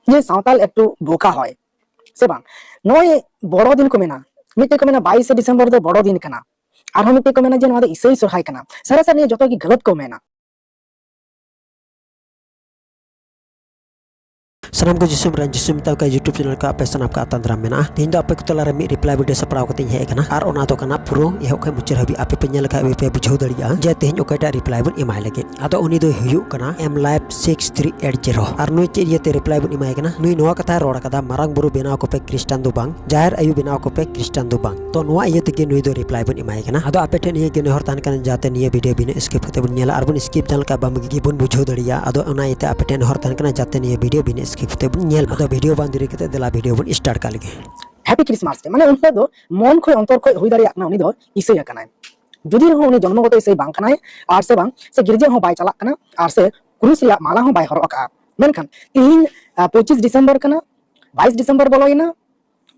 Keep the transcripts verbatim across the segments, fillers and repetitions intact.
ᱡᱮ ᱥᱟᱶᱛᱟᱞ ᱮᱠᱴᱩ ᱵᱳᱠᱟ ᱦᱚᱭ, ᱥᱮ ᱵᱟᱝ? ᱱᱚᱜᱼᱚᱭ ᱵᱚᱲᱚ ᱫᱤᱱ ᱠᱚ ᱢᱮᱱᱟ, ᱢᱤᱫᱴᱮᱡ ᱠᱚ ᱢᱮᱱᱟ ᱵᱟᱭᱤᱥᱮ ᱰᱤᱥᱮᱢᱵᱚᱨ ᱫᱚ ᱵᱚᱲᱚ ᱫᱤᱱ ᱠᱟᱱᱟ, ᱟᱨᱦᱚᱸ ᱢᱤᱫᱴᱮᱡ ᱠᱚ ᱢᱮᱱᱟ ᱡᱮ ᱱᱚᱣᱟ ᱫᱚ ᱤᱥᱟᱹᱭ ᱥᱚᱨᱦᱟᱭ ᱠᱟᱱᱟ᱾ ᱥᱟᱨᱟ ᱥᱟᱨ ᱱᱤᱭᱟᱹ ᱡᱚᱛᱚ ᱜᱮ ᱜᱟᱞᱟᱛ ᱠᱚ ᱢᱮᱱᱟ᱾ ᱥᱟᱱᱟᱢ ᱠᱚ ᱡᱤᱥᱩ ᱨᱮᱱ ᱡᱤᱥᱩ ᱢᱮᱛᱟᱣ ᱠᱚᱣᱟ YouTube ᱪᱮᱱᱮᱞ ᱠᱚ ᱟᱯᱮ ᱥᱟᱱᱟᱢ ᱠᱚ ᱟᱛᱟᱝ ᱫᱟᱨᱟᱢ ᱢᱮᱱᱟᱜᱼᱟ᱾ ᱛᱮᱦᱮᱧ ᱫᱚ ᱟᱯᱮ ᱠᱚ ᱛᱟᱞᱟᱨᱮ ᱢᱤᱫ ᱨᱤᱯᱞᱟᱭ ᱵᱷᱤᱰᱤᱭᱳ ᱥᱟᱯᱲᱟᱣ ᱠᱟᱛᱮᱧ ᱦᱮᱡ ᱟᱠᱟᱱᱟ, ᱟᱨ ᱚᱱᱟ ᱫᱚ ᱠᱟᱱᱟ ᱯᱩᱨᱟᱹ ᱮᱦᱚᱵ ᱠᱷᱚᱱ ᱢᱩᱪᱟᱹᱫ ᱦᱟᱹᱵᱤᱡ ᱟᱯᱮ ᱯᱮ ᱧᱮᱞ ᱞᱮᱠᱷᱟᱡ ᱯᱮ ᱵᱩᱡᱷᱟᱹᱣ ᱫᱟᱲᱮᱭᱟᱜᱼᱟ ᱡᱮ ᱛᱮᱦᱮᱧ ᱚᱠᱚᱭᱴᱟᱜ ᱨᱤᱯᱞᱟᱭ ᱵᱚᱱ ᱮᱢᱟᱭ ᱞᱟᱹᱜᱤᱫ᱾ ᱟᱫᱚ ᱩᱱᱤ ᱫᱚᱭ ᱦᱩᱭᱩᱜ ᱠᱟᱱᱟ M Life six three eight zero᱾ ᱟᱨ ᱱᱩᱭ ᱪᱮᱫ ᱤᱭᱟᱹᱛᱮ ᱨᱤᱯᱞᱟᱭ ᱵᱚᱱ ᱮᱢᱟᱭ ᱠᱟᱱᱟ? ᱱᱩᱭ ᱱᱚᱣᱟ ᱠᱟᱛᱷᱟᱭ ᱨᱚᱲ ᱟᱠᱟᱫᱟ, "ᱢᱟᱨᱟᱝ ᱵᱩᱨᱩ ᱵᱮᱱᱟᱣ ᱠᱚᱯᱮ ᱠᱷᱨᱤᱥᱴᱟᱱ ᱫᱚ ᱵᱟᱝ, ᱡᱟᱦᱮᱨ ᱟᱭᱳ ᱵᱮᱱᱟᱣ ᱠᱚᱯᱮ ᱠᱷᱨᱤᱥᱴᱟᱱ ᱫᱚ ᱵᱟᱝ᱾" ᱛᱚ ᱱᱚᱣᱟ ᱤᱭᱟᱹ ᱛᱮᱜᱮ ᱱᱩᱭ ᱫᱚ ᱨᱤᱯᱞᱟᱭ ᱵᱚᱱ ᱮᱢᱟᱭ ᱠᱟᱱᱟ᱾ ᱟᱫᱚ ᱟᱯᱮ ᱴᱷᱮᱱ ᱱᱤᱭᱟᱹ ᱜᱮ ᱱᱮᱦᱚᱨ ᱛᱟᱦᱮᱱ ᱠᱟᱱᱟ ᱡᱟᱛᱮ ᱱᱤᱭᱟᱹ ᱵᱷᱤᱰᱤᱭᱳ ᱵᱤᱱᱟᱹ skip ᱠᱟᱛᱮ ᱵᱚᱱ ᱧᱮᱞᱟ, ᱟᱨ ᱵᱚᱱ skip ᱡᱟᱦᱟᱸ ᱞᱮᱠᱟ ᱵᱟᱝ ᱜᱮᱵᱚᱱ ᱵᱩᱡᱷᱟᱹᱣ ᱫᱟᱲᱮᱭᱟᱜᱼᱟ᱾ ᱟᱫᱚ ᱚᱱᱟ ᱤᱭᱟᱹᱛᱮ ᱟᱯᱮ ᱴᱷᱮᱱ ᱱᱮᱦᱚᱨ ᱛᱟᱦᱮᱱ ᱠᱟᱱᱟ ᱡᱟᱛᱮ ᱱᱤᱭᱟᱹ ᱵᱷᱤᱰᱤᱭᱳ ᱵᱤᱱᱟᱹ skip ᱠᱟᱛᱮ ᱵᱚᱱ ᱧᱮᱞ ᱢᱟ᱾ ᱟᱫᱚ ᱵᱷᱤᱰᱤᱭᱳ ᱵᱟᱝ ᱫᱮᱨᱤ ᱠᱟᱛᱮ ᱫᱮᱞᱟ ᱵᱷᱤᱰᱤᱭᱳ ᱵᱚᱱ start ᱠᱟᱜ ᱞᱮᱜᱮ᱾ ᱦᱮᱯᱤ ᱠᱨᱤᱥᱢᱟᱥ ᱰᱮ, ᱢᱟᱱᱮ ᱩᱱ ᱦᱤᱞᱳᱜ ᱫᱚ ᱢᱚᱱ ᱠᱷᱚᱱ ᱚᱱᱛᱚᱨ ᱠᱷᱚᱱ ᱦᱩᱭ ᱫᱟᱲᱮᱭᱟᱜ ᱠᱟᱱᱟ ᱩᱱᱤ ᱫᱚ ᱤᱥᱟᱹᱭ ᱟᱠᱟᱱᱟᱭ, ᱡᱩᱫᱤ ᱨᱮᱦᱚᱸ ᱩᱱᱤ ᱡᱚᱱᱢᱚᱜᱚᱛᱚ ᱤᱥᱟᱹᱭ ᱵᱟᱝ ᱠᱟᱱᱟᱭ, ᱟᱨ ᱥᱮ ᱵᱟᱝ ᱥᱮ ᱜᱤᱨᱡᱟᱹ ᱦᱚᱸ ᱵᱟᱭ ᱪᱟᱞᱟᱜ ᱠᱟᱱᱟ, ᱟᱨ ᱥᱮ ᱠᱨᱩᱥ ᱨᱮᱭᱟᱜ ᱢᱟᱞᱟ ᱦᱚᱸ ᱵᱟᱭ ᱦᱚᱨᱚᱜ ᱟᱠᱟᱫᱼᱟ᱾ ᱢᱮᱱᱠᱷᱟᱱ ᱛᱤᱦᱤᱧ ᱯᱚᱸᱪᱤᱥ ᱰᱤᱥᱮᱢᱵᱚᱨ ᱠᱟᱱᱟ, ᱵᱟᱭᱤᱥ ᱰᱤᱥᱮᱢᱵᱚᱨ ᱵᱚᱞᱚᱭᱮᱱᱟ,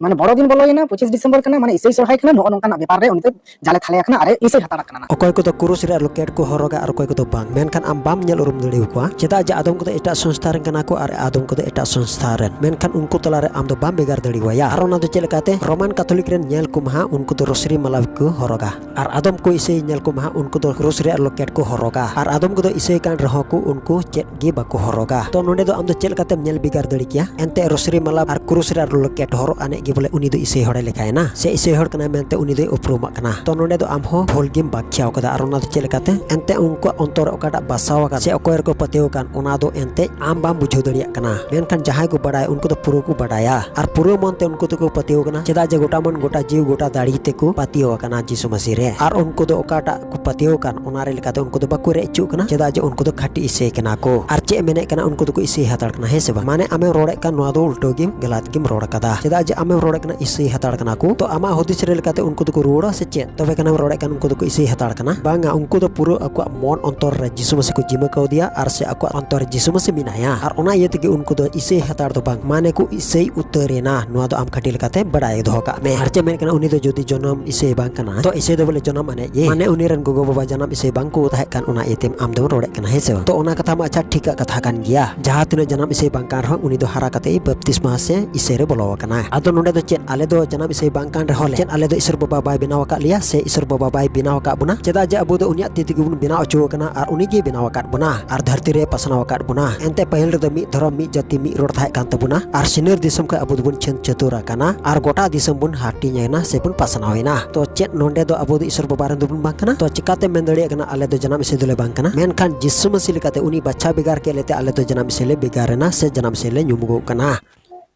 ᱢᱟᱱᱮ ᱵᱚᱲᱚ ᱫᱤᱱ ᱵᱚᱞᱚᱭᱮᱱᱟ, ᱯᱚᱸᱪᱤᱥ ᱰᱤᱥᱮᱢᱵᱚᱨ ᱠᱟᱱᱟ, ᱢᱟᱱᱮ ᱤᱥᱟᱹᱭ ᱥᱚᱨᱦᱟᱭ ᱠᱟᱱᱟ, ᱱᱚᱜᱼᱚ ᱱᱚᱝᱠᱟᱱᱟᱜ ᱵᱮᱯᱟᱨ ᱨᱮ ᱩᱱᱤ ᱫᱚ ᱡᱟᱞᱮ ᱛᱷᱟᱞᱮ ᱟᱠᱟᱱᱟ, ᱟᱨᱮ ᱤᱥᱟᱹᱭ ᱦᱟᱛᱟᱲ ᱟᱠᱟᱱᱟ᱾ ᱚᱠᱚᱭ ᱠᱚᱫᱚ ᱠᱨᱩᱥ ᱨᱮᱭᱟᱜ ᱞᱚᱠᱮᱴ ᱠᱚ ᱦᱚᱨᱚᱜᱟ ᱟᱨ ᱚᱠᱚᱭ ᱠᱚᱫᱚ ᱵᱟᱝ, ᱢᱮᱱᱠᱷᱟᱱ ᱟᱢ ᱵᱟᱢ ᱧᱮᱞ ᱩᱨᱩᱢ ᱫᱟᱲᱮᱭᱟᱠᱚᱣᱟ, ᱪᱮᱫᱟᱜ ᱡᱮ ᱟᱫᱚᱢ ᱠᱚᱫᱚ ᱮᱴᱟᱜ ᱥᱚᱝᱥᱛᱷᱟ ᱨᱮᱱ ᱠᱟᱱᱟ ᱠᱚ ᱟᱨ ᱟᱫᱚᱢ ᱠᱚᱫᱚ ᱮᱴᱟᱜ ᱥᱚᱝᱥᱛᱷᱟ ᱨᱮᱱ, ᱢᱮᱱᱠᱷᱟᱱ ᱩᱱᱠᱩ ᱛᱟᱞᱟᱨᱮ ᱟᱢ ᱫᱚ ᱵᱟᱢ ᱵᱷᱮᱜᱟᱨ ᱫᱟᱲᱮᱭᱟᱭᱟ᱾ ᱟᱨ ᱚᱱᱟ ᱫᱚ ᱪᱮᱫ ᱞᱮᱠᱟᱛᱮ? ᱨᱳᱢᱟᱱ ᱠᱟᱛᱷᱚᱞᱤᱠ ᱨᱮᱱ ᱧᱮᱞ ᱠᱚᱢ ᱦᱟᱸᱜ, ᱩᱱᱠᱩ ᱫᱚ ᱨᱚᱥᱟᱨᱤ ᱢᱟᱞᱟ ᱠᱚ ᱦᱚᱨᱚᱜᱟ᱾ ᱟᱨ ᱟᱫᱚᱢ ᱠᱚ ᱤᱥᱟᱹᱭ ᱧᱮᱞ ᱠᱚᱢ ᱦᱟᱸᱜ, ᱩᱱᱠᱩ ᱫᱚ ᱠᱨᱩᱥ ᱨᱮᱭᱟᱜ ᱞᱚᱠᱮᱴ ᱠᱚ ᱦᱚᱨᱚᱜᱟ᱾ ᱟᱨ ᱟᱫᱚᱢ ᱠᱚᱫᱚ ᱤᱥᱟᱹᱭ ᱠᱟᱱ ᱨᱮᱦᱚᱸ ᱠᱚ, ᱩᱱᱠᱩ ᱪᱮᱫ ᱜᱮ ᱵᱟᱠᱚ ᱦᱚᱨᱚᱜᱟ᱾ ᱛᱚ ᱱᱚᱸᱰᱮ ᱫᱚ ᱟᱢ ᱫᱚ ᱪᱮᱫ ᱞᱮᱠᱟᱛᱮᱢ ᱧᱮᱞ ᱵᱷᱮᱜᱟᱨ ᱫᱟᱲᱮ ᱠᱮᱭᱟ? ᱮᱱᱛᱮ ᱨᱚᱥᱟᱨᱤ ᱢᱟᱞᱟ ᱟᱨ ᱠᱨᱩᱥ ᱨᱮᱭᱟᱜ ᱞᱚᱠᱮᱴ ᱦᱚᱨᱚᱜ ᱟᱱᱮᱡ ᱜᱮ ᱵᱚᱞᱮ ᱩᱱᱤ ᱫᱚ ᱤᱥᱟᱹᱭ ᱦᱚᱲᱮ ᱞᱮᱠᱷᱟᱭᱮᱱᱟ, ᱥᱮ ᱤᱥᱟᱹᱭ ᱦᱚᱲ ᱠᱟᱱᱟᱭ ᱢᱮᱱᱛᱮ ᱩᱱᱤ ᱫᱚᱭ ᱩᱯᱨᱩᱢᱚᱜ ᱠᱟᱱᱟ᱾ ᱛᱚ ᱱᱚᱸᱰᱮ ᱫᱚ ᱟᱢ ᱦᱚᱸ ᱵᱷᱩᱞ ᱜᱮᱢ ᱵᱟᱠᱷᱭᱟᱣ ᱠᱟᱫᱟ᱾ ᱟᱨ ᱚᱱᱟ ᱫᱚ ᱪᱮᱫ ᱞᱮᱠᱟᱛᱮ? ᱮᱱᱛᱮ ᱩᱱᱠᱩᱣᱟᱜ ᱚᱱᱛᱚᱨ ᱨᱮ ᱚᱠᱟᱴᱟᱜ ᱵᱟᱥᱟᱣ ᱟᱠᱟᱱ ᱥᱮ ᱚᱠᱚᱭ ᱨᱮᱠᱚ ᱯᱟᱹᱛᱭᱟᱹᱣ ᱟᱠᱟᱱ, ᱚᱱᱟ ᱫᱚ ᱮᱱᱛᱮ ᱟᱢ ᱵᱟᱢ ᱵᱩᱡᱷᱟᱹᱣ ᱫᱟᱲᱮᱭᱟᱜ ᱠᱟᱱᱟ᱾ ᱢᱮᱱᱠᱷᱟᱱ ᱡᱟᱦᱟᱸᱭ ᱠᱚ ᱵᱟᱰᱟᱭᱟ, ᱩᱱᱠᱩ ᱫᱚ ᱯᱩᱨᱟᱹ ᱠᱚ ᱵᱟᱰᱟᱭᱟ ᱟᱨ ᱯᱩᱨᱟᱹ ᱢᱚᱱ ᱛᱮ ᱩᱱᱠᱩ ᱫᱚᱠᱚ ᱯᱟᱹᱛᱭᱟᱹᱣ ᱠᱟᱱᱟ᱾ ᱪᱮᱫᱟᱜ ᱡᱮ ᱜᱚᱴᱟ ᱢᱚᱱ, ᱜᱚᱴᱟ ᱡᱤᱣᱤ, ᱜᱚᱴᱟ ᱫᱟᱲᱮ ᱛᱮᱠᱚ ᱯᱟᱹᱛᱭᱟᱹᱣ ᱟᱠᱟᱱᱟ ᱡᱤᱥᱩ ᱢᱟᱹᱥᱤ ᱨᱮ᱾ ᱟᱨ ᱩᱱᱠᱩ ᱫᱚ ᱚᱠᱟᱴᱟᱜ ᱠᱚ ᱯᱟᱹᱛᱭᱟᱹᱣ ᱠᱟᱱ, ᱚᱱᱟ ᱨᱮ ᱞᱮᱠᱟᱛᱮ ᱩᱱᱠᱩ ᱫᱚ ᱵᱟᱠᱚ ᱨᱮᱡ ᱦᱚᱪᱚᱜ ᱠᱟᱱᱟ, ᱪᱮᱫᱟᱜ ᱡᱮ ᱩᱱᱠᱩ ᱫᱚ ᱠᱷᱟᱹᱴᱤ ᱤᱥᱟᱹᱭ ᱠᱟᱱᱟ ᱠᱚ᱾ ᱟᱨ ᱪᱮᱫ ᱮ ᱢᱮᱱᱮᱫ ᱠᱟᱱᱟ, ᱩᱱᱠᱩ ᱫᱚᱠᱚ ᱤᱥᱟᱹᱭ ᱦᱟᱛᱟᱲ ᱠᱟᱱᱟ, ᱦᱮᱸ ᱥᱮ ᱵᱟᱝ? ᱢᱟᱱᱮ ᱟᱢᱮᱢ ᱨᱚᱲᱮᱫ ᱠᱟᱱ ᱱᱚᱣᱟ ᱫᱚ ᱩᱞᱴᱟᱹ ᱜᱮᱢ, ᱜᱟᱞᱟᱛ ᱜᱮᱢ ᱨᱚᱲ ᱠᱟᱫᱟ᱾ ᱪᱮᱫᱟᱜ ᱡᱮ ᱟᱢᱮᱢ ᱨᱚᱲᱮᱫ ᱠᱟᱱᱟ ᱤᱥᱟᱹᱭ ᱦᱟᱛᱟᱲ ᱠᱟᱱᱟ ᱠᱚ, ᱛᱚ ᱟᱢᱟᱜ ᱦᱩᱫᱤᱥ ᱨᱮ ᱞᱮᱠᱟᱛᱮ ᱩᱱᱠᱩ ᱫᱚᱠᱚ ᱨᱩᱣᱟᱹᱲᱟ ᱥᱮ ᱪᱮᱫ? ᱛᱚᱵᱮ ᱠᱷᱟᱱᱮᱢ ᱨᱚᱲᱮᱫ ᱠᱟᱱ ᱩᱱᱠᱩ ᱫᱚᱠᱚ ᱤᱥᱟᱹᱭ ᱦᱟᱛᱟᱲ ᱠᱟᱱᱟ? ᱵᱟᱝᱟ, ᱩᱱᱠᱩ ᱫᱚ ᱯᱩᱨᱟᱹ ᱟᱠᱚᱣᱟᱜ ᱢᱚᱱ ᱚᱱᱛᱚᱨ ᱨᱮ ᱡᱤᱥᱩ ᱢᱟᱹᱥᱤ ᱠᱚ ᱡᱤᱢᱟᱹ ᱠᱟᱣᱫᱮᱭᱟ ᱟᱨ ᱥᱮ ᱟᱠᱚᱣᱟᱜ ᱚᱱᱛᱚᱨ ᱨᱮ ᱡᱤᱥᱩ ᱢᱟᱹᱥᱤ ᱢᱮᱱᱟᱭᱟ᱾ ᱟᱨ ᱚᱱᱟ ᱤᱭᱟᱹ ᱛᱮᱜᱮ ᱩᱱᱠᱩ ᱫᱚ ᱤᱥᱟᱹᱭ ᱦᱟᱛᱟᱲ ᱫᱚ ᱵᱟᱝ, ᱢᱟᱱᱮ ᱠᱚ ᱤᱥᱟᱹᱭ ᱩᱛᱟᱹᱨ ᱮᱱᱟ᱾ ᱱᱚᱣᱟ ᱫᱚ ᱟᱢ ᱠᱷᱟᱹᱴᱤ ᱞᱮᱠᱟᱛᱮ ᱵᱟᱲᱟᱭ ᱫᱚᱦᱚ ᱠᱟᱜ ᱢᱮ᱾ ᱟᱨ ᱪᱮᱫ ᱢᱮᱱ ᱠᱟᱱᱟ, ᱩᱱᱤ ᱫᱚ ᱡᱩᱫᱤ ᱡᱚᱱᱚᱢ ᱤᱥᱟᱹᱭ ᱵᱟᱝ ᱠᱟᱱᱟ, ᱛᱚ ᱤᱥᱟᱹᱭ ᱫᱚ ᱵᱚᱞᱮ ᱡᱚᱱᱚᱢ ᱟᱱᱮᱡ ᱜᱮ, ᱢᱟᱱᱮ ᱩᱱᱤ ᱨᱮᱱ ᱜᱚᱜᱚ ᱵᱟᱵᱟ ᱡᱟᱱᱟᱢ ᱤᱥᱟᱹᱭ ᱵᱟᱝ ᱠᱚ ᱛᱟᱦᱮᱸ ᱠᱟᱱ, ᱚᱱᱟ ᱤᱭᱟᱹᱛᱮ ᱟᱢ ᱫᱚᱢ ᱨᱚᱲᱮᱫ ᱠᱟᱱᱟ, ᱦᱮᱸ ᱥᱮ ᱵᱟᱝ? ᱛᱚ ᱚᱱᱟ ᱠᱟᱛᱷᱟ ᱢᱟ ᱟᱪᱪᱷᱟ ᱴᱷᱤᱠᱟᱜ ᱠᱟᱛᱷᱟ ᱠᱟᱱ ᱜᱮᱭᱟ, ᱡᱟᱦᱟᱸ ᱛᱤᱱᱟᱹᱜ ᱡᱟᱱᱟᱢ ᱤᱥᱟᱹᱭ ᱵᱟᱝ ᱠᱟᱱ ᱨᱮᱦᱚᱸ ᱩᱱᱤ ᱫᱚ ᱦᱟᱨᱟ ᱠᱟᱛᱮ ᱵᱟᱯᱛᱤᱥᱢᱟ ᱥᱮ ᱤᱥᱟᱹᱭ ᱨᱮ ᱵᱚᱞᱚ ᱟᱠᱟᱱᱟᱭ᱾ ᱟᱫᱚ ᱱᱚᱰᱮ ᱫᱚ ᱪᱮᱫ ᱟᱞᱮ ᱫᱚ ᱡᱟᱱᱟᱢ ᱤᱥᱟᱹᱭ ᱵᱟᱝ ᱠᱟᱱ ᱨᱮᱦᱚᱸ ᱞᱮ, ᱪᱮᱫ ᱟᱞᱮ ᱫᱚ ᱤᱥᱚᱨ ᱵᱟᱵᱟ ᱵᱟᱭ ᱵᱮᱱᱟᱣ ᱟᱠᱟᱫ ᱞᱮᱭᱟ ᱥᱮ ᱤᱥᱚᱨ ᱵᱟᱵᱟ ᱵᱟᱭ ᱵᱮᱱᱟᱣ ᱟᱠᱟᱫ ᱵᱚᱱᱟ? ᱪᱮᱫᱟᱜ ᱡᱮ ᱟᱵᱚ ᱫᱚ ᱩᱱᱤᱭᱟᱜ ᱛᱤ ᱛᱮᱜᱮ ᱵᱚᱱ ᱵᱮᱱᱟᱣ ᱚᱪᱚ ᱟᱠᱟᱱᱟ ᱟᱨ ᱩᱱᱤ ᱜᱮ ᱵᱮᱱᱟᱣ ᱟᱠᱟᱫ ᱵᱚᱱᱟ ᱟᱨ ᱫᱷᱟᱹᱨᱛᱤ ᱨᱮ ᱯᱟᱥᱱᱟᱣ ᱟᱠᱟᱫ ᱵᱚᱱᱟ᱾ ᱮᱱᱛᱮ ᱯᱟᱹᱦᱤᱞ ᱨᱮᱫᱚ ᱢᱤᱫ ᱫᱷᱚᱨᱚᱢ, ᱢᱤᱫ ᱡᱟᱹᱛᱤ, ᱢᱤᱫ ᱨᱚᱲ ᱛᱟᱦᱮᱸ ᱠᱟᱱ ᱛᱟᱵᱚᱱᱟ ᱟᱨ ᱥᱤᱱᱟᱹᱨ ᱫᱤᱥᱚᱢ ᱠᱷᱚᱱ ᱟᱵᱚ ᱫᱚᱵᱚᱱ ᱪᱷᱟᱹᱱ ᱪᱷᱟᱹᱛᱩᱨ ᱟᱠᱟᱱᱟ ᱟᱨ ᱜᱚᱴᱟ ᱫᱤᱥᱚᱢ ᱵᱚᱱ ᱦᱟᱹᱴᱤᱧ ᱮᱱᱟ ᱥᱮ ᱵᱚᱱ ᱯᱟᱥᱱᱟᱣ ᱮᱱᱟ᱾ ᱛᱚ ᱪᱮᱫ ᱱᱚᱰᱮ ᱫᱚ ᱟᱵᱚ ᱫᱚ ᱤᱥᱚᱨ ᱵᱟᱵᱟ ᱨᱮᱱ ᱫᱚᱵᱚᱱ ᱵᱟᱝ ᱠᱟᱱᱟ? ᱛᱚ ᱪᱤᱠᱟᱛᱮᱢ ᱢᱮᱱ ᱫᱟᱲᱮᱭᱟᱜ ᱠᱟᱱᱟ ᱟᱞᱮ ᱫᱚ ᱡᱟᱱᱟᱢ ᱤᱥᱟᱹᱭ ᱫᱚᱞᱮ ᱵᱟᱝ ᱠᱟᱱᱟ? ᱢᱮᱱᱠᱷᱟᱱ ᱡᱤᱥᱩ ᱢᱟᱹᱥᱤ ᱞᱮᱠᱟᱛᱮ ᱩᱱᱤ ᱵᱟᱪᱷᱟ ᱵᱷᱮᱜᱟᱨ ᱠᱮᱫ ᱞᱮᱛᱮ ᱟᱞᱮ ᱫᱚ ᱡᱟᱱᱟᱢ ᱤᱥᱟᱹᱭ ᱞᱮ ᱵᱷᱮᱜᱟᱨ ᱮᱱᱟ ᱥᱮ ᱡᱟᱱᱟᱢ ᱤᱥᱟᱹᱭ ᱞᱮ ᱧᱩᱢᱩᱜᱚᱜ ᱠᱟᱱᱟ᱾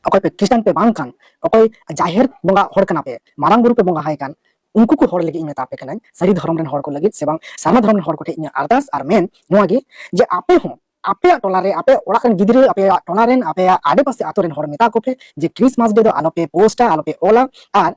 ᱚᱠᱚᱭ ᱯᱮ ᱠᱷᱨᱤᱥᱴᱟᱱ ᱯᱮ ᱵᱟᱝ ᱠᱷᱟᱱ, ᱚᱠᱚᱭ ᱡᱟᱦᱮᱨ ᱵᱚᱸᱜᱟ ᱦᱚᱲ ᱠᱟᱱᱟ ᱯᱮ, ᱢᱟᱨᱟᱝ ᱵᱩᱨᱩ ᱯᱮ ᱵᱚᱸᱜᱟ ᱟᱭ ᱠᱟᱱ, ᱩᱱᱠᱩ ᱠᱚ ᱦᱚᱲ ᱞᱟᱹᱜᱤᱫ ᱤᱧ ᱢᱮᱛᱟ ᱯᱮ ᱠᱟᱹᱱᱟᱹᱧ, ᱥᱟᱹᱨᱤ ᱫᱷᱚᱨᱚᱢ ᱨᱮᱱ ᱦᱚᱲ ᱠᱚ ᱞᱟᱹᱜᱤᱫ ᱥᱮ ᱵᱟᱝ ᱥᱟᱨᱱᱟ ᱫᱷᱚᱨᱚᱢ ᱨᱮᱱ ᱦᱚᱲ ᱠᱚ ᱴᱷᱮᱱ ᱤᱧᱟᱹᱜ ᱟᱨᱫᱟᱥ ᱟᱨ ᱢᱮᱱ ᱱᱚᱣᱟ ᱜᱮ, ᱡᱮ ᱟᱯᱮ ᱦᱚᱸ ᱟᱯᱮᱭᱟᱜ ᱴᱚᱞᱟ ᱨᱮ, ᱟᱯᱮ ᱚᱲᱟᱜ ᱨᱮᱱ ᱜᱤᱫᱽᱨᱟᱹ, ᱟᱯᱮᱭᱟᱜ ᱴᱚᱞᱟ ᱨᱮᱱ, ᱟᱯᱮᱭᱟᱜ ᱟᱰᱮᱯᱟᱥᱮ ᱟᱛᱳ ᱨᱮᱱ ᱦᱚᱲ ᱢᱮᱛᱟ ᱠᱚᱯᱮ ᱡᱮ ᱠᱨᱤᱥᱢᱟᱥ ᱰᱮ ᱫᱚ ᱟᱞᱚᱯᱮ ᱯᱳᱥᱴᱟ, ᱟᱞᱚᱯᱮ ᱚᱞᱟ, ᱟᱨ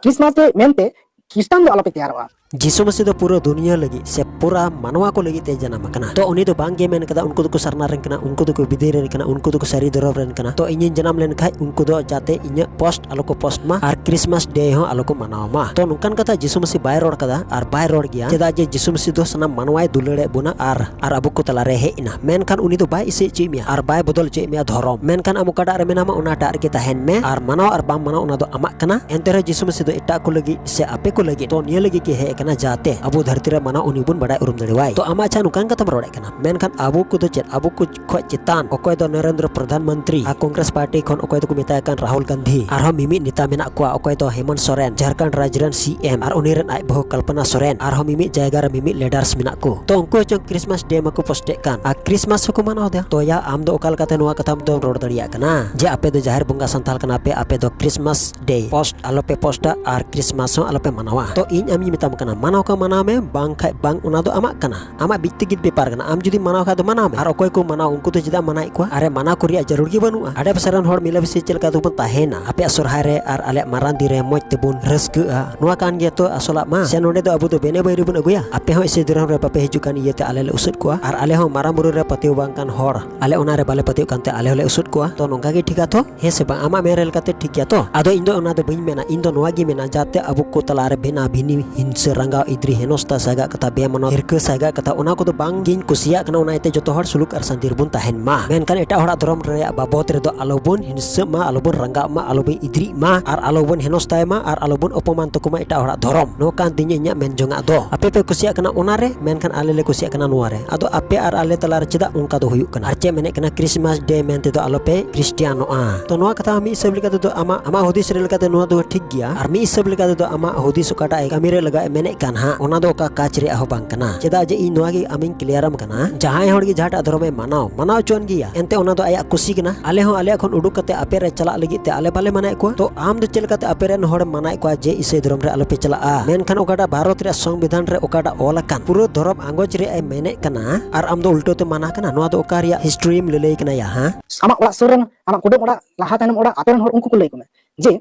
ᱠᱨᱤᱥᱢᱟᱥ ᱰᱮ ᱢᱮᱱᱛᱮ ᱠᱷᱨᱤᱥᱴᱟᱱ ᱫᱚ ᱟᱞᱚᱯᱮ ᱛᱮᱭᱟᱨᱚᱜᱼᱟ᱾ ᱡᱤᱥᱩ ᱢᱟᱹᱥᱤ ᱫᱚ ᱯᱩᱨᱟᱹ ᱫᱩᱱᱤᱭᱟᱹ ᱞᱟᱹᱜᱤᱫ ᱥᱮ ᱯᱩᱨᱟ ᱢᱟᱱᱣᱟ ᱠᱚ ᱞᱟᱹᱜᱤᱫ ᱛᱮ ᱡᱟᱱᱟᱢ ᱟᱠᱟᱱᱟ᱾ ᱛᱚ ᱩᱱᱤ ᱫᱚ ᱵᱟᱝ ᱜᱮ ᱢᱮᱱ ᱠᱟᱫᱟ ᱩᱱᱠᱩ ᱫᱚᱠᱚ ᱥᱟᱨᱱᱟ ᱨᱮᱱ ᱠᱟᱱᱟ, ᱩᱱᱠᱩ ᱫᱚᱠᱚ ᱵᱤᱫᱟᱹᱭ ᱨᱮᱱ ᱠᱟᱱᱟ, ᱩᱱᱠᱩ ᱫᱚᱠᱚ ᱥᱟᱹᱨᱤ ᱫᱷᱚᱨᱚᱢ ᱨᱮᱱ ᱠᱟᱱᱟ, ᱛᱚ ᱤᱧᱤᱧ ᱡᱟᱱᱟᱢ ᱞᱮᱱ ᱠᱷᱟᱡ ᱩᱱᱠᱩ ᱫᱚ ᱡᱟᱛᱮ ᱤᱧᱟᱹᱜ ᱯᱳᱥᱴ ᱟᱞᱚ ᱠᱚ ᱯᱳᱥᱴ ᱢᱟ ᱟᱨ ᱠᱨᱤᱥᱢᱟᱥ ᱰᱮ ᱦᱚᱸ ᱟᱞᱚ ᱠᱚ ᱢᱟᱱᱟᱣ ᱢᱟ᱾ ᱛᱚ ᱱᱚᱝᱠᱟᱱ ᱠᱟᱛᱷᱟ ᱡᱤᱥᱩ ᱢᱟᱹᱥᱤ ᱵᱟᱭ ᱨᱚᱲ ᱠᱟᱫᱟ ᱟᱨ ᱵᱟᱭ ᱨᱚᱲ ᱜᱮᱭᱟ, ᱪᱮᱫᱟᱜ ᱡᱮ ᱡᱤᱥᱩ ᱢᱟᱹᱥᱤ ᱫᱚ ᱥᱟᱱᱟᱢ ᱢᱟᱱᱣᱟᱭ ᱫᱩᱞᱟᱹᱲᱮᱫ ᱵᱚᱱᱟ ᱟᱨ, ᱟᱨ ᱟᱵᱚ ᱠᱚ ᱛᱟᱞᱟᱨᱮ ᱦᱮᱡ ᱮᱱᱟ᱾ ᱢᱮᱱᱠᱷᱟᱱ ᱩᱱᱤ ᱫᱚ ᱵᱟᱭ ᱤᱥᱟᱹᱭ ᱦᱚᱪᱚᱭᱮᱫ ᱢᱮᱭᱟ ᱟᱨ ᱵᱟᱭ ᱵᱚᱫᱚᱞ ᱦᱚᱪᱚᱭᱮᱫ ᱢᱮᱭᱟ ᱫᱷᱚᱨᱚᱢ, ᱢᱮᱱᱠᱷᱟᱱ ᱟᱢ ᱚᱠᱟᱴᱟᱜ ᱨᱮ ᱢᱮᱱᱟᱢᱟ ᱚᱱᱟᱴᱟᱜ ᱨᱮᱜᱮ ᱛᱟᱦᱮᱱ ᱢᱮ ᱟᱨ ᱢᱟᱱᱟᱣ ᱟᱨ ᱵᱟᱢ ᱢᱟᱱᱟᱣ ᱚᱱᱟ ᱫᱚ ᱟᱢᱟᱜ ᱠᱟᱱᱟ᱾ ᱮᱱᱛᱮ ᱨᱮᱦᱚᱸ ᱡᱤᱥᱩ ᱢᱟᱹᱥᱤ ᱫᱚ ᱮᱴᱟᱜ ᱠᱚ ᱞᱟᱹᱜᱤᱫ ᱥᱮ ᱟᱯᱮ ᱠᱚ ᱞᱟᱹᱜᱤᱫ ᱛᱚ ᱱᱤᱭᱟᱹ ᱞᱟᱹᱜᱤᱫ ᱜᱮ ᱦᱮᱡ ᱟᱠᱟᱱᱟ, ᱡᱟᱛᱮ ᱟᱵᱚ ᱫᱷᱟᱹᱨᱛᱤ ᱨᱮ ᱢᱟᱱᱟᱣ ᱩᱱᱤ ᱵᱚᱱ ᱵᱟᱲᱟᱭ ᱩᱨᱩᱢ ᱫᱟᱲᱮᱣᱟᱭ᱾ ᱛᱚ ᱟᱢ ᱟᱪᱪᱷᱟ ᱱᱚᱝᱠᱟᱱ ᱠᱟᱛᱷᱟᱢ ᱨᱚᱲᱮᱫ ᱠᱟᱱᱟ, ᱢᱮᱱᱠᱷᱟᱱ ᱟᱵᱚ ᱠᱚᱫᱚ ᱪᱮᱫ, ᱟᱵᱚ ᱠᱚ ᱠᱷᱚᱡ ᱪᱮᱛᱟᱱ ᱚᱠᱚᱭ ᱫᱚ ᱱᱚᱨᱮᱱᱫᱨᱚ ᱯᱨᱚᱫᱷᱟᱱ ᱢᱚᱱᱛᱨᱤ ᱟᱨ ᱠᱚᱝᱜᱨᱮᱥ ᱯᱟᱨᱴᱤ ᱠᱷᱚᱱ ᱚᱠᱚᱭ ᱫᱚᱠᱚ ᱢᱮᱛᱟᱭ ᱠᱟᱱ ᱨᱟᱦᱩᱞ ᱜᱟᱱᱫᱷᱤ, ᱟᱨᱦᱚᱸ ᱢᱤᱢᱤᱫ ᱱᱮᱛᱟ ᱢᱮᱱᱟᱜ ᱠᱚᱣᱟ ᱚᱠᱚᱭ ᱫᱚ ᱦᱮᱢᱚᱱᱛ ᱥᱚᱨᱮᱱ, ᱡᱷᱟᱲᱠᱷᱚᱸᱰ ᱨᱟᱡᱽ ᱨᱮᱱ ᱥᱤ ᱮᱢ, ᱟᱨ ᱩᱱᱤ ᱨᱮᱱ ᱟᱡ ᱵᱟᱹᱦᱩ ᱠᱚᱞᱯᱚᱱᱟ ᱥᱚᱨᱮᱱ, ᱟᱨᱦᱚᱸ ᱢᱤᱢᱤᱫ ᱡᱟᱭᱜᱟ ᱨᱮ ᱢᱤᱢᱤᱫ ᱞᱤᱰᱟᱨᱥ ᱢᱮᱱᱟᱜ ᱠᱚ᱾ ᱛᱚ ᱩᱱᱠᱩ ᱦᱚᱸ ᱪᱚᱝ ᱠᱨᱤᱥᱢᱟᱥ ᱰᱮ ᱢᱟᱠᱚ ᱯᱳᱥᱴᱮᱫ ᱠᱟᱱ, ᱟᱨ ᱠᱨᱤᱥᱢᱟᱥ ᱦᱚᱸᱠᱚ ᱢᱟᱱᱟᱣ ᱮᱫᱟ᱾ ᱛᱚ ᱭᱟ, ᱟᱢ ᱫᱚ ᱚᱠᱟ ᱞᱮᱠᱟᱛᱮ ᱱᱚᱣᱟ ᱠᱟᱛᱷᱟᱢ ᱫᱚᱢ ᱨᱚᱲ ᱫᱟᱲᱮᱭᱟᱜ ᱠᱟᱱᱟ ᱡᱮ ᱟᱯᱮ ᱫᱚ ᱡᱟᱦᱮᱨ ᱵᱚᱸᱜᱟ ᱥᱟᱱᱛᱟᱲ ᱠᱟᱱᱟ ᱯᱮ, ᱟᱯᱮ ᱫᱚ ᱠᱨᱤᱥᱢᱟᱥ ᱰᱮ ᱯᱳᱥᱴ ᱟᱞᱚᱯᱮ ᱯᱳᱥᱴᱟ ᱟᱨ ᱠᱨᱤᱥᱢᱟᱥ ᱦᱚᱸ ᱟᱞᱚᱯᱮ ᱢᱟᱱᱟᱣᱟ? ᱛᱚ ᱤᱧ ᱟᱢᱤᱧ ᱢᱮᱛᱟᱢ ᱠᱟᱱᱟ, ᱢᱟᱱᱟᱣ ᱠᱷᱟᱱ ᱢᱟᱱᱟᱣ ᱢᱮ, ᱵᱟᱝ ᱠᱷᱟᱡ ᱵᱟᱝ, ᱚᱱᱟ ᱫᱚ ᱟᱢᱟᱜ ᱠᱟᱱᱟ, ᱟᱢᱟᱜ ᱵᱮᱠᱛᱤᱜᱚᱛ ᱵᱮᱯᱟᱨ ᱠᱟᱱᱟ᱾ ᱟᱢ ᱡᱩᱫᱤ ᱢᱟᱱᱟᱣ ᱠᱷᱟᱡ ᱫᱚ ᱢᱟᱱᱟᱣ ᱢᱮ, ᱟᱨ ᱚᱠᱚᱭ ᱠᱚ ᱢᱟᱱᱟᱣ ᱩᱱᱠᱩ ᱫᱚ ᱪᱮᱫᱟᱜ ᱢᱟᱱᱟᱣᱮᱫ ᱠᱚᱣᱟ? ᱟᱨᱮ, ᱢᱟᱱᱟᱣ ᱠᱚ ᱨᱮᱭᱟᱜ ᱡᱟᱹᱨᱩᱲ ᱜᱮ ᱵᱟᱹᱱᱩᱜᱼᱟ᱾ ᱟᱰᱮ ᱯᱟᱥᱮ ᱨᱮᱱ ᱦᱚᱲ ᱢᱤᱞᱟᱹᱢᱤᱥᱤ ᱪᱮᱫ ᱞᱮᱠᱟ ᱛᱮᱵᱚᱱ ᱛᱟᱦᱮᱱᱟ, ᱟᱯᱮᱭᱟᱜ ᱥᱚᱨᱦᱟᱭ ᱨᱮ ᱟᱨ ᱟᱞᱮᱭᱟᱜ ᱢᱟᱨᱟᱝ ᱫᱤᱱ ᱨᱮ ᱢᱚᱡᱽ ᱛᱮᱵᱚᱱ ᱨᱟᱹᱥᱠᱟᱹᱜᱼᱟ, ᱱᱚᱣᱟ ᱠᱟᱱ ᱜᱮᱭᱟ ᱛᱚ ᱟᱥᱚᱞᱟᱜ ᱢᱟ᱾ ᱥᱮ ᱱᱚᱸᱰᱮ ᱫᱚ ᱟᱵᱚ ᱫᱚ ᱵᱮᱱᱮ ᱵᱟᱹᱭᱨᱤ ᱵᱚᱱ ᱟᱹᱜᱩᱭᱟ? ᱟᱯᱮ ᱦᱚᱸ ᱤᱥᱟᱹᱭ ᱫᱷᱚᱨᱚᱢ ᱨᱮ ᱵᱟᱯᱮ ᱦᱤᱡᱩᱜ ᱠᱟᱱ ᱤᱭᱟᱹᱛᱮ ᱟᱞᱮ ᱞᱮ ᱩᱥᱟᱹᱫ ᱠᱚᱣᱟ, ᱟᱨ ᱟᱞᱮ ᱦᱚᱸ ᱢᱟᱨᱟᱝ ᱵᱩᱨᱩ ᱨᱮ ᱯᱟᱹᱛᱭᱟᱹᱣ ᱵᱟᱝ ᱠᱟᱱ ᱦᱚᱲ ᱟᱞᱮ ᱚᱱᱟ ᱨᱮ ᱵᱟᱞᱮ ᱯᱟᱹᱛᱭᱟᱹᱣ ᱠᱟᱱᱛᱮ ᱟᱞᱮ ᱦᱚᱸᱞᱮ ᱩᱥᱟᱹᱫ ᱠᱚᱣᱟ᱾ ᱛᱚ ᱱᱚᱝᱠᱟ ᱜᱮ ᱴᱷᱤᱠᱟ ᱛᱚ? ᱦᱮᱸ ᱥᱮ ᱵᱟᱝ? ᱟᱢᱟᱜ ᱢᱮᱱ ᱨᱮ ᱞᱮᱠᱟᱛᱮ ᱴᱷᱤᱠ ᱜᱮᱭᱟ ᱛᱚ? ᱟᱫᱚ ᱤᱧ ᱫᱚ ᱚᱱᱟ ᱫᱚ ᱵᱟᱹᱧ ᱢᱮᱱᱟ, ᱤᱧ ᱫᱚ ᱱᱚᱣᱟ ᱜᱤᱧ ᱢᱮᱱᱟ, ᱡᱟᱛᱮ ᱟᱵᱚ ᱠᱚ ᱛᱟᱞᱟ ᱨᱮ ᱵᱷᱤᱱᱟ ᱵᱷᱤᱱᱤ ᱦᱤᱝᱥᱟᱹ, ᱨᱟᱸᱜᱟᱣ, ᱤᱫᱽᱨᱤ, ᱦᱮᱱᱚᱥᱛᱟ, ᱥᱟᱭᱜᱟᱜ ᱠᱟᱛᱷᱟ, ᱵᱮᱢᱟᱱᱚᱛ, ᱦᱤᱨᱠᱟᱹ, ᱥᱟᱭᱜᱟᱜ ᱠᱟᱛᱷᱟ, ᱚᱱᱟ ᱠᱚᱫᱚ ᱵᱟᱝ ᱜᱤᱧ ᱠᱩᱥᱤᱭᱟᱜ ᱠᱟᱱᱟ᱾ ᱚᱱᱟ ᱤᱭᱟᱹᱛᱮ ᱡᱚᱛᱚ ᱦᱚᱲ ᱥᱩᱞᱩᱠ ᱟᱨ ᱥᱟᱱᱛᱤ ᱨᱮᱵᱚᱱ ᱛᱟᱦᱮᱱ ᱢᱟ᱾ ᱢᱮᱱᱠᱷᱟᱱ ᱮᱴᱟᱜ ᱦᱚᱲᱟᱜ ᱫᱷᱚᱨᱚᱢ ᱨᱮᱭᱟᱜ ᱵᱟᱵᱚᱫ ᱨᱮᱫᱚ ᱟᱞᱚᱵᱚᱱ ᱦᱤᱝᱥᱟᱹᱜ ᱢᱟ, ᱟᱞᱚᱵᱚᱱ ᱨᱟᱸᱜᱟᱜ ᱢᱟ, ᱟᱞᱚᱵᱚᱱ ᱤᱫᱽᱨᱤᱜ ᱢᱟ, ᱟᱨ ᱟᱞᱚᱵᱚᱱ ᱦᱮᱱᱚᱥᱛᱟᱭ ᱢᱟ, ᱟᱨ ᱟᱞᱚᱵᱚᱱ ᱚᱯᱚᱢᱟᱱ ᱛᱟᱠᱚ ᱢᱟ ᱮᱴᱟᱜ ᱦᱚᱲᱟᱜ ᱫᱷᱚᱨᱚᱢ᱾ ᱱᱚᱣᱟ ᱠᱟᱱ ᱛᱤᱧᱟᱹ ᱤᱧᱟᱹᱜ ᱢᱮᱱ ᱡᱚᱝᱟᱜ ᱫᱚ᱾ ᱟᱯᱮ ᱯᱮ ᱠᱩᱥᱤᱭᱟᱜ ᱠᱟᱱᱟ ᱚᱱᱟ ᱨᱮ, ᱢᱮᱱᱠᱷᱟᱱ ᱟᱞᱮ ᱞᱮ ᱠᱩᱥᱤᱭᱟᱜ ᱠᱟᱱᱟ ᱱᱚᱣᱟ ᱨᱮ᱾ ᱟᱫᱚ ᱟᱯᱮ ᱟᱨ ᱟᱞᱮ ᱛᱟᱞᱟ ᱨᱮ ᱪᱮᱫᱟᱜ ᱚᱱᱠᱟ ᱫᱚ ᱦᱩᱭᱩᱜ ᱠᱟᱱᱟ? ᱟᱨ ᱪᱮᱫ ᱢᱮᱱᱮᱫ ᱠᱟᱱᱟ, ᱠᱨᱤᱥᱢᱟᱥ ᱰᱮ ᱢᱮᱱ ᱛᱮᱫᱚ ᱟᱞᱚᱯᱮ ᱠᱷᱨᱤᱥᱴᱤᱭᱟᱱᱚᱜᱼᱟ᱾ ᱛᱚ ᱱᱚᱣᱟ ᱠᱟᱛᱷᱟ ᱦᱚᱸ ᱢᱤᱫ ᱦᱤᱥᱟᱹᱵ ᱞᱮᱠᱟ ᱛᱮᱫᱚ ᱟᱢᱟᱜ, ᱟᱢᱟᱜ ᱦᱩᱫᱤᱥ ᱨᱮ ᱞᱮᱠᱟᱛᱮ ᱱᱚᱣᱟ ᱫᱚ ᱴᱷᱤᱠ ᱜᱮᱭᱟ, ᱟᱨ ᱢᱤᱫ ᱦᱤᱥᱟᱹᱵ ᱞᱮᱠᱟ ᱛᱮᱫᱚ ᱟᱢᱟᱜ ᱦᱩᱫᱤᱥ ᱚᱠᱟᱴᱟᱜ ᱮ ᱠᱟᱹᱢᱤ ᱨᱮ ᱞᱟᱜᱟᱜ ᱮ ᱢᱮᱱᱮᱫ ᱠᱟᱱ ᱦᱟᱸᱜ, ᱚᱱᱟ ᱫᱚ ᱚᱠᱟ ᱠᱟᱡᱽ ᱨᱮᱭᱟᱜ ᱦᱚᱸ ᱵᱟᱝ ᱠᱟᱱᱟ᱾ ᱪᱮᱫᱟᱜ ᱡᱮ ᱤᱧ ᱱᱚᱣᱟ ᱜᱮ ᱟᱢᱤᱧ ᱠᱞᱤᱭᱟᱨᱟᱢ ᱠᱟᱱᱟ, ᱡᱟᱦᱟᱸᱭ ᱦᱚᱲ ᱜᱮ ᱡᱟᱦᱟᱸᱴᱟᱜ ᱫᱷᱚᱨᱚᱢᱮ ᱢᱟᱱᱟᱣ, ᱢᱟᱱᱟᱣ ᱦᱚᱪᱚᱣᱟᱱ ᱜᱮᱭᱟ, ᱮᱱᱛᱮ ᱚᱱᱟ ᱫᱚ ᱟᱭᱟᱜ ᱠᱩᱥᱤ ᱠᱟᱱᱟ᱾ ᱟᱞᱮ ᱦᱚᱸ ᱟᱞᱮᱭᱟᱜ ᱠᱷᱚᱱ ᱩᱰᱩᱠ ᱠᱟᱛᱮ ᱟᱯᱮ ᱨᱮ ᱪᱟᱞᱟᱜ ᱞᱟᱹᱜᱤᱫ ᱛᱮ ᱟᱞᱮ ᱵᱟᱞᱮ ᱢᱟᱱᱟᱭᱮᱫ ᱠᱚᱣᱟ᱾ ᱛᱚ ᱟᱢ ᱫᱚ ᱪᱮᱫ ᱞᱮᱠᱟᱛᱮ ᱟᱯᱮ ᱨᱮᱱ ᱦᱚᱲᱮᱢ ᱢᱟᱱᱟᱭᱮᱫ ᱠᱚᱣᱟ ᱡᱮ ᱤᱥᱟᱹᱭ ᱫᱷᱚᱨᱚᱢ ᱨᱮ ᱟᱞᱚᱯᱮ ᱪᱟᱞᱟᱜᱼᱟ? ᱢᱮᱱᱠᱷᱟᱱ ᱚᱠᱟᱴᱟᱜ ᱵᱷᱟᱨᱚᱛ ᱨᱮᱭᱟᱜ ᱥᱚᱝᱵᱤᱫᱷᱟᱱ ᱨᱮ ᱚᱠᱟᱴᱟᱜ ᱚᱞ ᱟᱠᱟᱱ ᱯᱩᱨᱟᱹ ᱫᱷᱚᱨᱚᱢ ᱟᱸᱜᱚᱪ ᱨᱮᱭᱟᱜ ᱮ ᱢᱮᱱᱮᱫ ᱠᱟᱱᱟ, ᱟᱨ ᱟᱢ ᱫᱚ ᱩᱞᱴᱟᱹ ᱛᱮ ᱢᱟᱱᱟ ᱠᱟᱱᱟ᱾ ᱱᱚᱣᱟ ᱫᱚ ᱚᱠᱟ ᱨᱮᱭᱟᱜ ᱦᱤᱥᱴᱨᱤᱢ ᱞᱟᱹᱞᱟᱹᱭ ᱠᱟᱱᱟ ᱭᱟ, ᱦᱮᱸ? ᱟᱢᱟᱜ ᱚᱲᱟᱜ ᱥᱩᱨ ᱨᱮᱱ, ᱟᱢᱟᱜ ᱠᱩᱰᱟᱹᱢ ᱚᱲᱟᱜ, ᱞᱟᱦᱟ ᱛᱟᱭᱱᱚᱢ ᱚᱲᱟᱜ, ᱟᱯᱮ ᱨᱮᱱ ᱦᱚᱲ ᱩᱱᱠᱩ ᱠᱚ ᱞᱟᱹᱭ ᱟᱠᱚ ᱢᱮ ᱡᱮ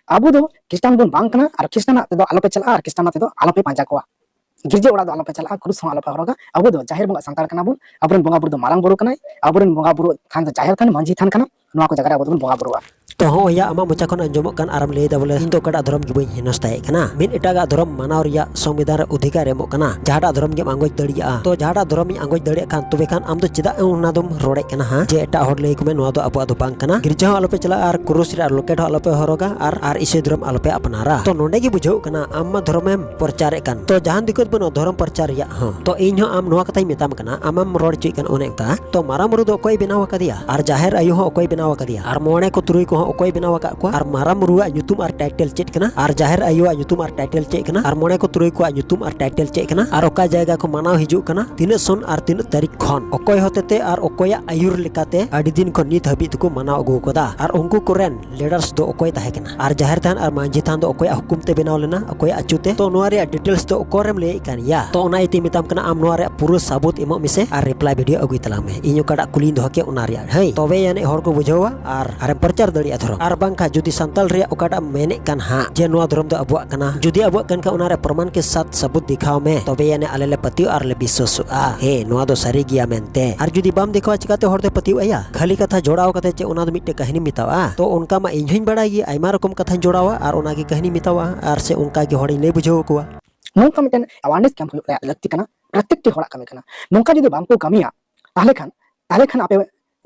ᱟᱵᱚ ᱫᱚ ᱠᱷᱨᱤᱥᱴᱟᱱ ᱵᱚᱱ ᱵᱟᱝ ᱠᱟᱱᱟ, ᱟᱨ ᱠᱷᱨᱤᱥᱴᱟᱱᱟᱜ ᱛᱮᱫᱚ ᱟᱞᱚᱯᱮ ᱪᱟᱞᱟᱜᱼᱟ, ᱟᱨ ᱠᱷᱨᱤᱥᱴᱟᱱᱟᱜ ᱛᱮᱫᱚ ᱟᱞᱚᱯᱮ ᱯᱟᱸᱡᱟ ᱠᱚᱣᱟ᱾ ᱜᱤᱨᱡᱟᱹ ᱚᱲᱟᱜ ᱫᱚ ᱟᱞᱚᱯᱮ ᱪᱟᱞᱟᱜᱼᱟ, ᱠᱨᱩᱥ ᱦᱚᱸ ᱟᱞᱚᱯᱮ ᱦᱚᱨᱚᱜᱟ᱾ ᱟᱵᱚ ᱫᱚ ᱡᱟᱦᱮᱨ ᱵᱚᱸᱜᱟ ᱥᱟᱱᱛᱟᱲ ᱠᱟᱱᱟ ᱵᱚᱱ, ᱟᱵᱚᱨᱮᱱ ᱵᱚᱸᱜᱟ ᱵᱩᱨᱩ ᱫᱚ ᱢᱟᱨᱟᱝ ᱵᱩᱨᱩ ᱠᱟᱱᱟᱭ, ᱟᱵᱚᱨᱮᱱ ᱵᱚᱸᱜᱟ ᱵᱩᱨᱩ ᱛᱷᱟᱱ ᱫᱚ ᱡᱟᱦᱮᱨ ᱛᱷᱟᱱ, ᱢᱟᱹᱡᱷᱤ ᱛᱷᱟᱱ ᱠᱟᱱᱟ, ᱱᱚᱣᱟ ᱠᱚ ᱡᱟᱭᱜᱟ ᱨᱮ ᱟᱵᱚ ᱫᱚᱵᱚᱱ ᱵᱚᱸᱜᱟ ᱵᱩᱨᱩᱜᱼᱟ᱾ ᱛᱚ ᱦᱚᱸᱜᱼᱚᱭ ᱭᱟ, ᱟᱢᱟᱜ ᱢᱚᱪᱟ ᱠᱷᱚᱱ ᱟᱸᱡᱚᱢᱚᱜ ᱠᱟᱱ ᱟᱨᱮᱢ ᱞᱟᱹᱭ ᱮᱫᱟ ᱵᱚᱞᱮ, ᱤᱧ ᱫᱚ ᱚᱠᱟᱴᱟᱜ ᱫᱷᱚᱨᱚᱢ ᱜᱮ ᱵᱟᱹᱧ ᱦᱮᱱᱚᱥᱛᱟᱭᱮᱫ ᱠᱟᱱᱟ᱾ ᱢᱤᱫ ᱮᱴᱟᱜᱟᱜ ᱫᱷᱚᱨᱚᱢ ᱢᱟᱱᱟᱣ ᱨᱮᱭᱟᱜ ᱥᱚᱝᱵᱤᱫᱷᱟᱱ ᱨᱮ ᱚᱫᱷᱤᱠᱟᱨ ᱮᱢᱚᱜ ᱠᱟᱱᱟ, ᱡᱟᱦᱟᱸᱴᱟᱜ ᱫᱷᱚᱨᱚᱢ ᱜᱮᱢ ᱟᱸᱜᱚᱪ ᱫᱟᱲᱮᱭᱟᱜᱼᱟ᱾ ᱛᱚ ᱡᱟᱦᱟᱸᱴᱟᱜ ᱫᱷᱚᱨᱚᱢᱤᱧ ᱟᱸᱜᱚᱪ ᱫᱟᱲᱮᱭᱟᱜ ᱠᱷᱟᱱ, ᱛᱚᱵᱮ ᱠᱷᱟᱱ ᱟᱢ ᱫᱚ ᱪᱮᱫᱟᱜ ᱚᱱᱟ ᱫᱚᱢ ᱨᱚᱲᱮᱫ ᱠᱟᱱᱟ, ᱦᱟᱸ? ᱡᱮ ᱮᱴᱟᱜ ᱦᱚᱲ ᱞᱟᱹᱭ ᱠᱚ ᱢᱮ, ᱱᱚᱣᱟ ᱫᱚ ᱟᱵᱚᱣᱟᱜ ᱫᱚ ᱵᱟᱝ ᱠᱟᱱᱟ, ᱜᱤᱨᱡᱟᱹ ᱦᱚᱸ ᱟᱞᱚᱯᱮ ᱪᱟᱞᱟᱜᱼᱟ, ᱟᱨ ᱠᱨᱩᱥ ᱨᱮ ᱟᱨ ᱞᱚᱠᱮᱴ ᱦᱚᱸ ᱟᱞᱚᱯᱮ ᱦᱚᱨᱚᱜᱟ, ᱟᱨ, ᱟᱨ ᱤᱥᱟᱹᱭ ᱫᱷᱚᱨᱚᱢ ᱟᱞᱚᱯᱮ ᱟᱯᱱᱟᱨᱟ᱾ ᱛᱚ ᱱᱚᱸᱰᱮ ᱜᱮ ᱵᱩᱡᱷᱟᱹᱣ ᱠᱟᱱᱟ, ᱟᱢ ᱢᱟ ᱫᱷᱚᱨᱚᱢᱮᱢ ᱯᱨᱚᱪᱟᱨᱮᱫ ᱠᱟᱱ, ᱛᱚ ᱡᱟᱦᱟᱱ ᱫᱤᱠᱠᱚᱛ ᱵᱟᱹᱱᱩᱜᱼᱟ ᱫᱷᱚᱨᱚᱢ ᱯᱨᱚᱪᱟᱨ ᱨᱮᱭᱟᱜ ᱦᱚᱸ᱾ ᱛᱚ ᱤᱧ ᱦᱚᱸ ᱟᱢ ᱱᱚᱣᱟ ᱠᱟᱛᱷᱟᱧ ᱢᱮᱛᱟᱢ ᱠᱟᱱᱟ, ᱟᱢᱮᱢ ᱨᱚᱲ ᱦᱚᱪᱚᱭᱮᱫ ᱠᱟᱱ ᱚᱱᱮ ᱚᱱᱠᱟ, ᱛᱚ ᱢᱟᱨᱟᱝ ᱵᱩᱨᱩ ᱫᱚ ᱚᱠᱚᱭ ᱵᱮᱱᱟᱣ ᱟᱠᱟᱫᱮᱭᱟ? ᱟᱨ ᱡᱟᱦᱮᱨ ᱟᱭᱳ ᱦᱚᱸ ᱚᱠᱚᱭ ᱵᱮᱱᱟᱣ ᱟᱠᱟᱫᱮᱭᱟ? ᱟᱨ ᱢᱚᱬᱮ ᱠᱚ ᱛᱩᱨᱩᱭ ᱠᱚᱦᱚᱸ ᱚᱠᱚᱭ ᱵᱮᱱᱟᱣ ᱟᱠᱟᱫ ᱠᱚᱣᱟ, ᱟᱨ ᱢᱟᱨᱟᱝ ᱵᱩᱨᱩᱣᱟᱜ ᱧᱩᱛᱩᱢ ᱟᱨ ᱴᱟᱭᱴᱮᱞ ᱪᱮᱫ ᱠᱟᱱᱟ, ᱟᱨ ᱡᱟᱦᱮᱨ ᱟᱭᱳᱣᱟᱜ ᱧᱩᱛᱩᱢ ᱟᱨ ᱴᱟᱭᱴᱮᱞ ᱪᱮᱫ ᱠᱟᱱᱟ, ᱟᱨ ᱢᱚᱬᱮ ᱠᱚ ᱛᱩᱨᱩᱭ ᱠᱚᱣᱟᱜ ᱧᱩᱛᱩᱢ ᱟᱨ ᱴᱟᱭᱴᱮᱞ ᱪᱮᱫ ᱠᱟᱱᱟ, ᱟᱨ ᱚᱠᱟ ᱡᱟᱭᱜᱟ ᱠᱚ ᱢᱟᱱᱟᱣ ᱦᱤᱡᱩᱜ ᱠᱟᱱᱟ, ᱛᱤᱱᱟᱹᱜ ᱥᱚᱱ ᱟᱨ ᱛᱤᱱᱟᱹᱜ ᱛᱟᱹᱨᱤᱠᱷ ᱠᱷᱚᱱ, ᱚᱠᱚᱭ ᱦᱚᱛᱮᱛᱮ ᱟᱨ ᱚᱠᱚᱭᱟᱜ ᱟᱹᱭᱩᱨ ᱞᱮᱠᱟᱛᱮ ᱟᱹᱰᱤ ᱫᱤᱱ ᱠᱷᱚᱱ ᱱᱤᱛ ᱦᱟᱹᱵᱤᱡ ᱫᱚᱠᱚ ᱢᱟᱱᱟᱣ ᱟᱹᱜᱩ ᱟᱠᱟᱫᱟ, ᱟᱨ ᱩᱱᱠᱩ ᱠᱚᱨᱮᱱ ᱞᱤᱰᱟᱨᱥ ᱫᱚ ᱚᱠᱚᱭ ᱛᱟᱦᱮᱸ ᱠᱟᱱᱟ, ᱟᱨ ᱡᱟᱦᱮᱨ ᱛᱷᱟᱱ ᱟᱨ ᱢᱟᱹᱡᱷᱤ ᱛᱷᱟᱱ ᱫᱚ ᱚᱠᱚᱭᱟᱜ ᱦᱩᱠᱩᱢ ᱛᱮ ᱵᱮᱱᱟᱣ ᱞᱮᱱᱟ, ᱚᱠᱚᱭᱟᱜ ᱟᱹᱪᱩ ᱛᱮ, ᱛᱚ ᱱᱚᱣᱟ ᱨᱮᱭᱟᱜ ᱰᱤᱴᱮᱞᱥ ᱫᱚ ᱚᱠᱚᱨᱮᱢ ᱞᱟᱹᱭᱮᱫ ᱠᱟᱱ ᱭᱟ? ᱛᱚ ᱚᱱᱟ ᱤᱭᱟᱹᱛᱮ ᱢᱮᱛᱟᱢ ᱠᱟᱱᱟ, ᱟᱢ ᱱᱚᱣᱟ ᱨᱮᱭᱟᱜ ᱯᱩᱨᱟᱹ ᱥᱟᱵᱩᱛ ᱮᱢᱚᱜ ᱢᱮᱥᱮ ᱟᱨ ᱨᱤᱯᱞᱟᱭ ᱵᱷᱤᱰᱤᱭᱳ ᱟᱹᱜᱩᱭ ᱛᱟᱞᱟᱝ ᱢᱮ᱾ ᱤᱧ ᱚᱠᱟᱴᱟᱜ ᱠᱩᱞᱤᱧ ᱫᱚᱦᱚ ᱠᱮᱫ ᱚᱱᱟ ᱨᱮᱭᱟᱜ, ᱦᱮᱸ, ᱛᱚᱵᱮ ᱟᱹᱱᱤᱡ ᱦᱚᱲ ᱠᱚ ᱵᱩᱡᱷᱟᱹᱣᱟ ᱟᱨ ᱟᱨᱮᱢ ᱯᱨᱚᱪᱟᱨ ᱫᱟᱲᱮᱭᱟᱜᱼᱟ ᱫᱷᱚᱨᱚᱢ᱾ ᱟᱨ ᱵᱟᱝᱠᱷᱟᱱ ᱡᱩᱫᱤ ᱥᱟᱱᱛᱟᱲ ᱨᱮᱭᱟᱜ ᱚᱠᱟᱴᱟᱜ ᱢᱮᱱᱮᱫ ᱠᱟᱱ ᱦᱟᱸᱜ ᱡᱮ ᱱᱚᱣᱟ ᱫᱷᱚᱨᱚᱢ ᱫᱚ ᱟᱵᱚᱣᱟᱜ ᱠᱟᱱᱟ, ᱡᱩᱫᱤ ᱟᱵᱚᱣᱟᱜ ᱠᱟᱱ ᱠᱷᱟᱱ ᱚᱱᱟ ᱨᱮ ᱯᱨᱚᱢᱟᱱ ᱠᱮ ᱥᱟᱛ ᱥᱟᱵᱩᱛ ᱫᱮᱠᱷᱟᱣ ᱢᱮ, ᱛᱚᱵᱮ ᱟᱹᱱᱤᱡ ᱟᱞᱮ ᱞᱮ ᱯᱟᱹᱛᱭᱟᱹᱜᱼᱟ ᱟᱨ ᱞᱮ ᱵᱤᱥᱣᱟᱥᱚᱜᱼᱟ, ᱦᱮᱸ, ᱱᱚᱣᱟ ᱫᱚ ᱥᱟᱹᱨᱤ ᱜᱮᱭᱟ ᱢᱮᱱᱛᱮ᱾ ᱟᱨ ᱡᱩᱫᱤ ᱵᱟᱢ ᱫᱮᱠᱷᱟᱣᱟ, ᱪᱤᱠᱟᱛᱮ ᱦᱚᱲ ᱫᱚᱭ ᱯᱟᱹᱛᱭᱟᱹᱜ ᱟᱭᱟ? ᱠᱷᱟᱹᱞᱤ ᱠᱟᱛᱷᱟ ᱡᱚᱲᱟᱣ ᱠᱟᱛᱮ ᱪᱮᱫ ᱚᱱᱟ ᱫᱚ ᱢᱤᱫᱴᱮᱡ ᱠᱟᱹᱦᱱᱤᱢ ᱢᱮᱛᱟᱣᱟᱜᱼᱟ? ᱛᱚ ᱚᱱᱠᱟ ᱢᱟ ᱤᱧ ᱦᱚᱸᱧ ᱵᱟᱲᱟᱭ ᱜᱮ, ᱟᱭᱢᱟ ᱨᱚᱠᱚᱢ ᱠᱟᱛᱷᱟᱧ ᱡᱚᱲᱟᱣᱟ ᱟᱨ ᱚᱱᱟ ᱜᱮ ᱠᱟᱹᱦᱱᱤᱧ ᱢᱮᱛᱟᱣᱟᱜᱼᱟ, ᱟᱨ ᱥᱮ ᱚᱱᱠᱟ ᱜᱮ ᱦᱚᱲᱤᱧ ᱞᱟᱹᱭ ᱵᱩᱡᱷᱟᱹᱣ ᱟᱠᱚᱣᱟ᱾ ᱱᱚᱝᱠᱟ ᱢᱤᱫᱴᱮᱱ ᱟᱣᱟᱨᱱᱮᱥ ᱠᱮᱢᱯ ᱦᱩᱭᱩᱜ ᱨᱮᱭᱟᱜ ᱞᱟᱹᱠᱛᱤ ᱠᱟᱱᱟ, ᱯᱨᱚᱛᱮᱠᱴᱤ ᱦᱚᱲᱟᱜ ᱠᱟᱹᱢᱤ ᱠᱟᱱᱟ᱾ ᱱᱚᱝᱠᱟ ᱡᱩᱫᱤ ᱵᱟᱝ ᱠᱚ ᱠᱟᱹᱢᱤᱭᱟ, ᱛᱟᱦᱚᱞᱮ ᱠᱷᱟᱱ, ᱛᱟᱦᱚᱞᱮ ᱠᱷᱟᱱ ᱟᱯᱮ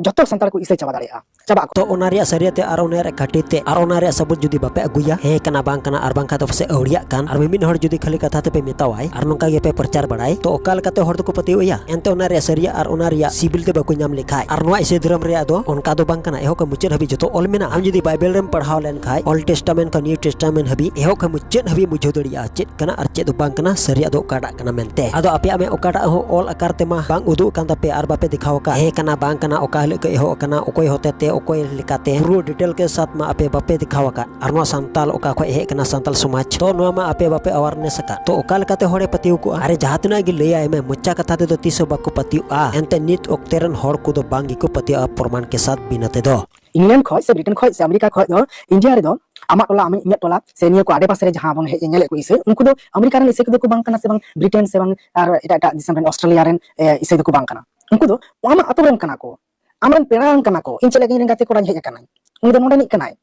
ᱡᱚᱛᱚ ᱥᱟᱱᱛᱟᱲ ᱠᱚ ᱤᱥᱟᱹᱭ ᱪᱟᱵᱟ ᱫᱟᱲᱮᱭᱟᱜᱼᱟ, ᱪᱟᱵᱟᱜ ᱟᱠᱚ᱾ ᱛᱚ ᱚᱱᱟ ᱨᱮᱭᱟᱜ ᱥᱟᱹᱨᱤᱭᱟᱜ ᱛᱮ ᱟᱨ ᱚᱱᱟ ᱨᱮᱭᱟᱜ ᱠᱷᱟᱹᱴᱤ ᱛᱮ ᱟᱨ ᱚᱱᱟ ᱨᱮᱭᱟᱜ ᱥᱟᱵᱩᱛ ᱡᱩᱫᱤ ᱵᱟᱯᱮ ᱟᱹᱜᱩᱭᱟ, ᱦᱮᱸ ᱠᱟᱱᱟ ᱵᱟᱝ ᱠᱟᱱᱟ, ᱟᱨ ᱵᱟᱝᱠᱷᱟᱱ ᱫᱚ ᱯᱟᱥᱮᱡ ᱟᱹᱣᱲᱤᱭᱟᱜ ᱠᱟᱱ, ᱟᱨ ᱢᱤᱢᱤᱫ ᱦᱚᱲ ᱡᱩᱫᱤ ᱠᱷᱟᱹᱞᱤ ᱠᱟᱛᱷᱟ ᱛᱮᱯᱮ ᱢᱮᱛᱟᱣᱟᱭ ᱟᱨ ᱱᱚᱝᱠᱟ ᱜᱮᱯᱮ ᱯᱨᱚᱪᱟᱨ ᱵᱟᱲᱟᱭ, ᱛᱚ ᱚᱠᱟ ᱞᱮᱠᱟᱛᱮ ᱦᱚᱲ ᱫᱚᱠᱚ ᱯᱟᱹᱛᱭᱟᱹᱣ ᱮᱭᱟ? ᱮᱱᱛᱮ ᱚᱱᱟ ᱨᱮᱭᱟᱜ ᱥᱟᱹᱨᱤᱭᱟᱜ ᱟᱨ ᱚᱱᱟ ᱨᱮᱭᱟᱜ ᱥᱤᱵᱤᱞ ᱛᱮ ᱵᱟᱠᱚ ᱧᱟᱢ ᱞᱮᱠᱷᱟᱡ᱾ ᱟᱨ ᱱᱚᱣᱟ ᱤᱥᱟᱹᱭ ᱫᱷᱚᱨᱚᱢ ᱨᱮᱭᱟᱜ ᱫᱚ ᱚᱱᱠᱟ ᱫᱚ ᱵᱟᱝ ᱠᱟᱱᱟ, ᱮᱦᱚᱵ ᱠᱷᱚᱱ ᱢᱩᱪᱟᱹᱫ ᱦᱟᱹᱵᱤᱡ ᱡᱚᱛᱚ ᱚᱞ ᱢᱮᱱᱟᱜᱼᱟ᱾ ᱟᱢ ᱡᱩᱫᱤ ᱵᱟᱭᱵᱮᱞ ᱨᱮᱢ ᱯᱟᱲᱦᱟᱣ ᱞᱮᱱᱠᱷᱟᱡ, ᱳᱞᱰ ᱴᱮᱥᱴᱟᱢᱮᱱᱴ ᱠᱷᱚᱱ ᱱᱤᱭᱩ ᱴᱮᱥᱴᱟᱢᱮᱱᱴ ᱦᱟᱹᱵᱤᱡ, ᱮᱦᱚᱵ ᱠᱷᱚᱱ ᱢᱩᱪᱟᱹᱫ ᱦᱟᱹᱵᱤᱡ ᱵᱩᱡᱷᱟᱹᱣ ᱫᱟᱲᱮᱭᱟᱜᱼᱟ ᱪᱮᱫ ᱠᱟᱱᱟ ᱟᱨ ᱪᱮᱫ ᱫᱚ ᱵᱟᱝ ᱠᱟᱱᱟ, ᱥᱟᱹᱨᱤᱭᱟᱜ ᱫᱚ ᱚᱠᱟᱴᱟᱜ ᱠᱟᱱᱟ ᱢᱮᱱᱛᱮ᱾ ᱟᱫᱚ ᱟᱯᱮᱭᱟᱜ ᱢᱮ ᱚᱠᱟᱴᱟᱜ ᱦᱚᱸ ᱚᱞ ᱟᱠᱟᱨ ᱛᱮᱢᱟ ᱵᱟᱝ ᱩᱫᱩᱜ ᱟᱠᱟᱱ ᱛᱟᱯᱮᱭᱟ ᱟᱨ ᱵᱟᱯᱮ ᱫᱮᱠᱷᱟᱣ ᱟᱠᱟᱫ, ᱦᱮᱸ ᱠᱟᱱᱟ ᱵᱟᱝ ᱠᱟᱱᱟ, ᱚᱠᱟ ᱦᱤᱞᱳᱜ ᱠᱷᱚᱱ ᱮᱦᱚᱵ ᱟᱠᱟᱱᱟ, ᱚᱠᱚᱭ ᱦᱚᱛᱮᱛᱮ, ᱚᱠᱚᱭ ᱞᱮᱠᱟᱛᱮ, ᱯᱩᱨᱟᱹ ᱰᱤᱴᱮᱞ ᱠᱮ ᱥᱟᱛ ᱢᱟ ᱟᱯᱮ ᱵᱟᱯᱮ ᱫᱮᱠᱷᱟᱣ ᱟᱠᱟᱫ᱾ ᱟᱨ ᱱᱚᱣᱟ ᱥᱟᱱᱛᱟᱞ ᱚᱠᱟ ᱠᱷᱚᱱ ᱦᱮᱡ ᱟᱠᱟᱱᱟ, ᱥᱟᱱᱛᱟᱞ ᱥᱚᱢᱟᱡᱽ, ᱛᱚ ᱱᱚᱣᱟ ᱢᱟ ᱟᱯᱮ ᱵᱟᱯᱮ ᱟᱣᱟᱨᱱᱮᱥ ᱟᱠᱟᱫ᱾ ᱛᱚ ᱚᱠᱟ ᱞᱮᱠᱟᱛᱮ ᱦᱚᱲᱮ ᱯᱟᱹᱛᱭᱟᱹᱣ ᱠᱚᱜᱼᱟ? ᱟᱨᱮ ᱡᱟᱦᱟᱸ ᱛᱤᱱᱟᱹᱜ ᱜᱮ ᱞᱟᱹᱭᱟᱭ ᱢᱮ, ᱢᱚᱪᱟ ᱠᱟᱛᱷᱟ ᱛᱮᱫᱚ ᱛᱤᱥ ᱦᱚᱸ ᱵᱟᱠᱚ ᱯᱟᱹᱛᱭᱟᱹᱜᱼᱟ᱾ ᱮᱱᱛᱮ ᱱᱤᱛ ᱚᱠᱛᱮ ᱨᱮᱱ ᱦᱚᱲ ᱠᱚᱫᱚ ᱵᱟᱝ ᱜᱮᱠᱚ ᱯᱟᱹᱛᱭᱟᱹᱜᱼᱟ ᱯᱨᱚᱢᱟᱱ ᱠᱮ ᱥᱟᱛ ᱵᱤᱱᱟᱹ ᱛᱮᱫᱚ᱾ ᱤᱝᱞᱮᱱᱰ ᱠᱷᱚᱱ ᱥᱮ ᱵᱨᱤᱴᱮᱱ ᱠᱷᱚᱱ ᱥᱮ ᱟᱢᱮᱨᱤᱠᱟ ᱠᱷᱚᱱ ᱫᱚ ᱤᱱᱰᱤᱭᱟ ᱨᱮᱫᱚ ᱟᱢᱟᱜ ᱴᱚᱞᱟ, ᱟᱢᱟᱜ, ᱤᱧᱟᱹᱜ ᱴᱚᱞᱟ ᱥᱮ ᱱᱤᱭᱟᱹ ᱠᱚ ᱟᱰᱮᱯᱟᱥᱮ ᱨᱮ ᱡᱟᱦᱟᱸ ᱵᱚᱱ ᱦᱮᱡ ᱧᱮᱞᱮᱫ ᱠᱚ ᱤᱥᱟᱹᱭ, ᱩᱱᱠᱩ ᱫᱚ ᱟᱢᱮᱨᱤᱠᱟ ᱨᱮᱱ ᱤᱥᱟᱹᱭ ᱠᱚᱫᱚ ᱠᱚ ᱵᱟᱝ ᱠᱟᱱᱟ, ᱥᱮ ᱵᱟᱝ ᱵᱨᱤᱴᱮᱱ, ᱥᱮ ᱵᱟᱝ ᱟᱨ ᱮᱴᱟᱜ ᱮᱴᱟᱜ ᱫᱤᱥᱚᱢ ᱨᱮᱱ, ᱚᱥᱴᱨᱮᱞᱤᱭᱟ ᱨᱮᱱ, ᱮ, ᱤᱥᱟᱹᱭ ᱫᱚᱠᱚ ᱵᱟᱝ ᱠᱟᱱᱟ᱾ ᱩᱱᱠᱩ ᱫᱚ ᱟᱢᱟᱜ ᱟᱛᱳ ᱨᱮᱱ ᱠᱟᱱᱟ ᱠᱚ, ᱟᱢᱨᱮᱱ ᱯᱮᱲᱟ ᱨᱮᱱ ᱠᱟᱱᱟ ᱠᱚ᱾ ᱤᱧ ᱪᱮᱫ ᱞᱟᱹᱜᱤᱫ ᱤᱧ ᱨᱮᱱ ᱜᱟᱛᱮ ᱠᱚᱲᱟᱧ ᱦᱮᱡ ᱟᱠᱟᱱᱟᱧ, ᱩᱱᱤ ᱫᱚ ᱱᱚᱰᱮᱱᱤᱡ ᱠᱟᱱᱟᱭ,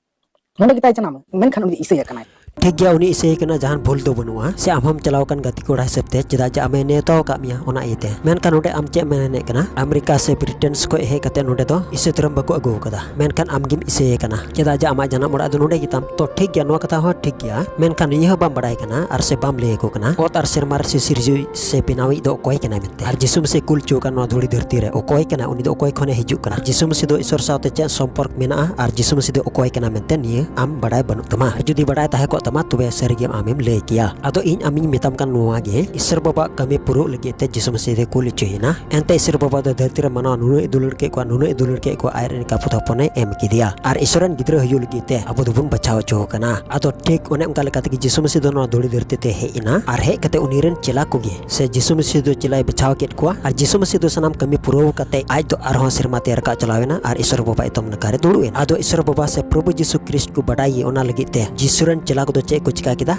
ᱱᱚᱰᱮ ᱜᱮᱛᱟᱭ ᱡᱟᱱᱟᱢ, ᱢᱮᱱᱠᱷᱟᱱ ᱩᱱᱤ ᱫᱚ ᱤᱥᱟᱹᱭ ᱟᱠᱟᱱᱟᱭ᱾ ᱴᱷᱤᱠ ᱜᱮᱭᱟ, ᱩᱱᱤ ᱤᱥᱟᱹᱭ ᱠᱟᱱᱟ, ᱡᱟᱦᱟᱱ ᱵᱷᱩᱞ ᱫᱚ ᱵᱟᱹᱱᱩᱜᱼᱟ, ᱥᱮ ᱟᱢ ᱦᱚᱸᱢ ᱪᱟᱞᱟᱣ ᱠᱟᱱ ᱜᱟᱛᱮ ᱠᱚᱲᱟ ᱦᱤᱥᱟᱹᱵ ᱛᱮ, ᱪᱮᱫᱟᱜ ᱡᱮ ᱟᱢᱮ ᱱᱮᱣᱛᱟ ᱟᱠᱟᱫ ᱢᱮᱭᱟ ᱚᱱᱟ ᱤᱭᱟᱹᱛᱮ᱾ ᱢᱮᱱᱠᱷᱟᱱ ᱱᱚᱰᱮ ᱟᱢ ᱪᱮᱫ ᱢᱮᱱᱮᱫ ᱠᱟᱱᱟ, ᱟᱢᱮᱨᱤᱠᱟ ᱥᱮ ᱵᱨᱤᱴᱮᱱ ᱠᱷᱚᱱ ᱦᱮᱡ ᱠᱟᱛᱮ ᱱᱚᱰᱮ ᱫᱚ ᱤᱥᱟᱹᱭ ᱫᱷᱚᱨᱚᱢ ᱵᱟᱠᱚ ᱟᱹᱜᱩ ᱟᱠᱟᱫᱟ, ᱢᱮᱱᱠᱷᱟᱱ ᱟᱢ ᱜᱮᱢ ᱤᱥᱟᱹᱭᱮ ᱠᱟᱱᱟ, ᱪᱮᱫᱟᱜ ᱡᱮ ᱟᱢᱟᱜ ᱡᱟᱱᱟᱢ ᱚᱲᱟᱜ ᱫᱚ ᱱᱚᱰᱮ ᱜᱮᱛᱟᱢ᱾ ᱛᱚ ᱴᱷᱤᱠ ᱜᱮᱭᱟ, ᱱᱚᱣᱟ ᱠᱟᱛᱷᱟ ᱦᱚᱸ ᱴᱷᱤᱠ ᱜᱮᱭᱟ, ᱢᱮᱱᱠᱷᱟᱱ ᱱᱤᱭᱟᱹ ᱦᱚᱸ ᱵᱟᱢ ᱵᱟᱲᱟᱭ ᱠᱟᱱᱟ ᱟᱨ ᱥᱮ ᱵᱟᱢ ᱞᱟᱹᱭ ᱟᱠᱚ ᱠᱟᱱᱟ, ᱚᱛ ᱟᱨ ᱥᱮᱨᱢᱟ ᱨᱮ ᱥᱤᱥᱤᱨᱡᱟᱹᱣᱤᱡ ᱥᱮ ᱵᱮᱱᱟᱣᱤᱡ ᱫᱚ ᱚᱠᱚᱭ ᱠᱟᱱᱟᱭ ᱢᱮᱱᱛᱮ, ᱟᱨ ᱡᱤᱥᱩ ᱢᱟᱹᱥᱤ ᱠᱩᱞ ᱦᱚᱪᱚ ᱟᱠᱟᱱ ᱱᱚᱣᱟ ᱫᱷᱩᱲᱤ ᱫᱷᱟᱹᱨᱛᱤ ᱨᱮ ᱚᱠᱚᱭ ᱠᱟᱱᱟ, ᱩᱱᱤ ᱫᱚ ᱚᱠᱚᱭ ᱠᱷᱚᱱᱮ ᱦᱤᱡᱩᱜ ᱠᱟᱱᱟ, ᱟᱨ ᱡᱤᱥᱩ ᱢᱟᱹᱥᱤ ᱫᱚ ᱤᱥᱚᱨ ᱥᱟᱶᱛᱮ ᱪᱮᱫ ᱥᱚᱢᱯᱚᱨᱠ ᱢᱮᱱᱟᱜᱼᱟ, ᱟᱨ ᱡᱤᱥᱩ ᱢᱟᱹᱥᱤ ᱫᱚ ᱚᱠᱚᱭ ᱠᱟᱱᱟ ᱢᱮᱱᱛᱮ ᱱᱤᱭᱟᱹ ᱟᱢ ᱵᱟᱰᱟᱭ ᱵᱟᱹᱱᱩᱜ ᱛᱟᱢᱟ᱾ ᱟᱨ ᱡᱩᱫᱤ ᱵᱟᱰᱟᱭ ᱛᱟᱦᱮᱸ ᱠᱚᱜ ᱛᱟᱢᱟ, ᱛᱚᱵᱮ ᱥᱟᱹᱨᱤ ᱜᱮ ᱟᱢᱮᱢ ᱞᱟᱹᱭ ᱠᱮᱭᱟ᱾ ᱟᱫᱚ ᱤᱧ ᱟᱢᱤᱧ ᱢᱮᱛᱟᱢ ᱠᱟᱱ ᱱᱚᱣᱟ ᱜᱮ, ᱤᱥᱚᱨ ᱵᱟᱵᱟᱣᱟᱜ ᱠᱟᱹᱢᱤ ᱯᱩᱨᱟᱹᱣ ᱞᱟᱹᱜᱤᱫ ᱛᱮ ᱡᱤᱥᱩ ᱢᱟᱹᱥᱤ ᱫᱚᱭ ᱠᱩᱞ ᱦᱚᱪᱚᱭᱮᱱᱟ᱾ ᱮᱱᱛᱮ ᱤᱥᱚᱨ ᱵᱟᱵᱟ ᱫᱚ ᱫᱷᱟᱹᱨᱛᱤ ᱨᱮ ᱢᱟᱱᱣᱟ ᱱᱩᱱᱟᱹᱜ ᱮ ᱫᱩᱞᱟᱹᱲ ᱠᱮᱫ ᱠᱚᱣᱟ, ᱱᱩᱱᱟᱹᱜ ᱮ ᱫᱩᱞᱟᱹᱲ ᱠᱮᱫ ᱠᱚᱣᱟ, ᱟᱡ ᱨᱮᱱ ᱮᱠᱟᱯᱩᱛ ᱦᱚᱯᱚᱱᱮ ᱮᱢ ᱠᱮᱫᱮᱭᱟ᱾ ᱟᱨ ᱤᱥᱚᱨ ᱨᱮᱱ ᱜᱤᱫᱽᱨᱟᱹ ᱦᱩᱭᱩᱜ ᱞᱟᱹᱜᱤᱫ ᱛᱮ ᱟᱵᱚ ᱫᱚᱵᱚᱱ ᱵᱟᱪᱷᱟᱣ ᱦᱚᱪᱚ ᱟᱠᱟᱱᱟ᱾ ᱟᱫᱚ ᱴᱷᱤᱠ ᱚᱱᱮ ᱚᱱᱠᱟ ᱞᱮᱠᱟ ᱛᱮᱜᱮ ᱡᱤᱥᱩ ᱢᱟᱹᱥᱤ ᱫᱚ ᱱᱚᱣᱟ ᱫᱷᱩᱲᱤ ᱫᱷᱟᱹᱨᱛᱤ ᱛᱮ ᱦᱮᱡ ᱮᱱᱟ, ᱟᱨ ᱦᱮᱡ ᱠᱟᱛᱮ ᱩᱱᱤ ᱨᱮᱱ ᱪᱮᱞᱟ ᱠᱚᱜᱮ, ᱥᱮ ᱡᱤᱥᱩ ᱢᱟᱹᱥᱤ ᱫᱚ ᱪᱮᱞᱟᱭ ᱵᱟᱪᱷᱟᱣ ᱠᱮᱫ ᱠᱚᱣᱟ, ᱟᱨ ᱡᱤᱥᱩ ᱢᱟᱹᱥᱤ ᱫᱚ ᱥᱟᱱᱟᱢ ᱠᱟᱹᱢᱤ ᱯᱩᱨᱟᱹᱣ ᱠᱟᱛᱮ ᱟᱡ ᱫᱚ ᱟᱨᱦᱚᱸ ᱥᱮᱨᱢᱟ ᱛᱮ ᱨᱟᱠᱟᱵ ᱪᱟᱞᱟᱣ ᱮᱱᱟ, ᱟᱨ ᱤᱥᱚᱨ ᱵᱟᱵᱟ ᱮᱛᱚᱢ ᱱᱟᱠᱷᱟ ᱨᱮ ᱫᱩᱲᱩᱵ ᱮᱱᱟ᱾ ᱟᱫᱚ ᱤᱥᱚᱨ ᱵᱟᱵᱟ ᱥᱮ ᱯᱨᱚᱵᱷᱩ ᱡᱤᱥᱩ ᱠᱨᱤᱥᱴ ᱠᱚ ᱵᱟᱰᱟᱭ ᱜᱮ, ᱚᱱᱟ ᱞᱟᱹᱜᱤᱫ ᱛᱮ ᱡᱤᱥᱩ ᱨᱮᱱ ᱪᱮᱞᱟ ᱠᱚᱫᱚ ᱪᱮᱫ ᱠᱚ ᱪᱤᱠᱟ ᱠᱮᱫᱟ?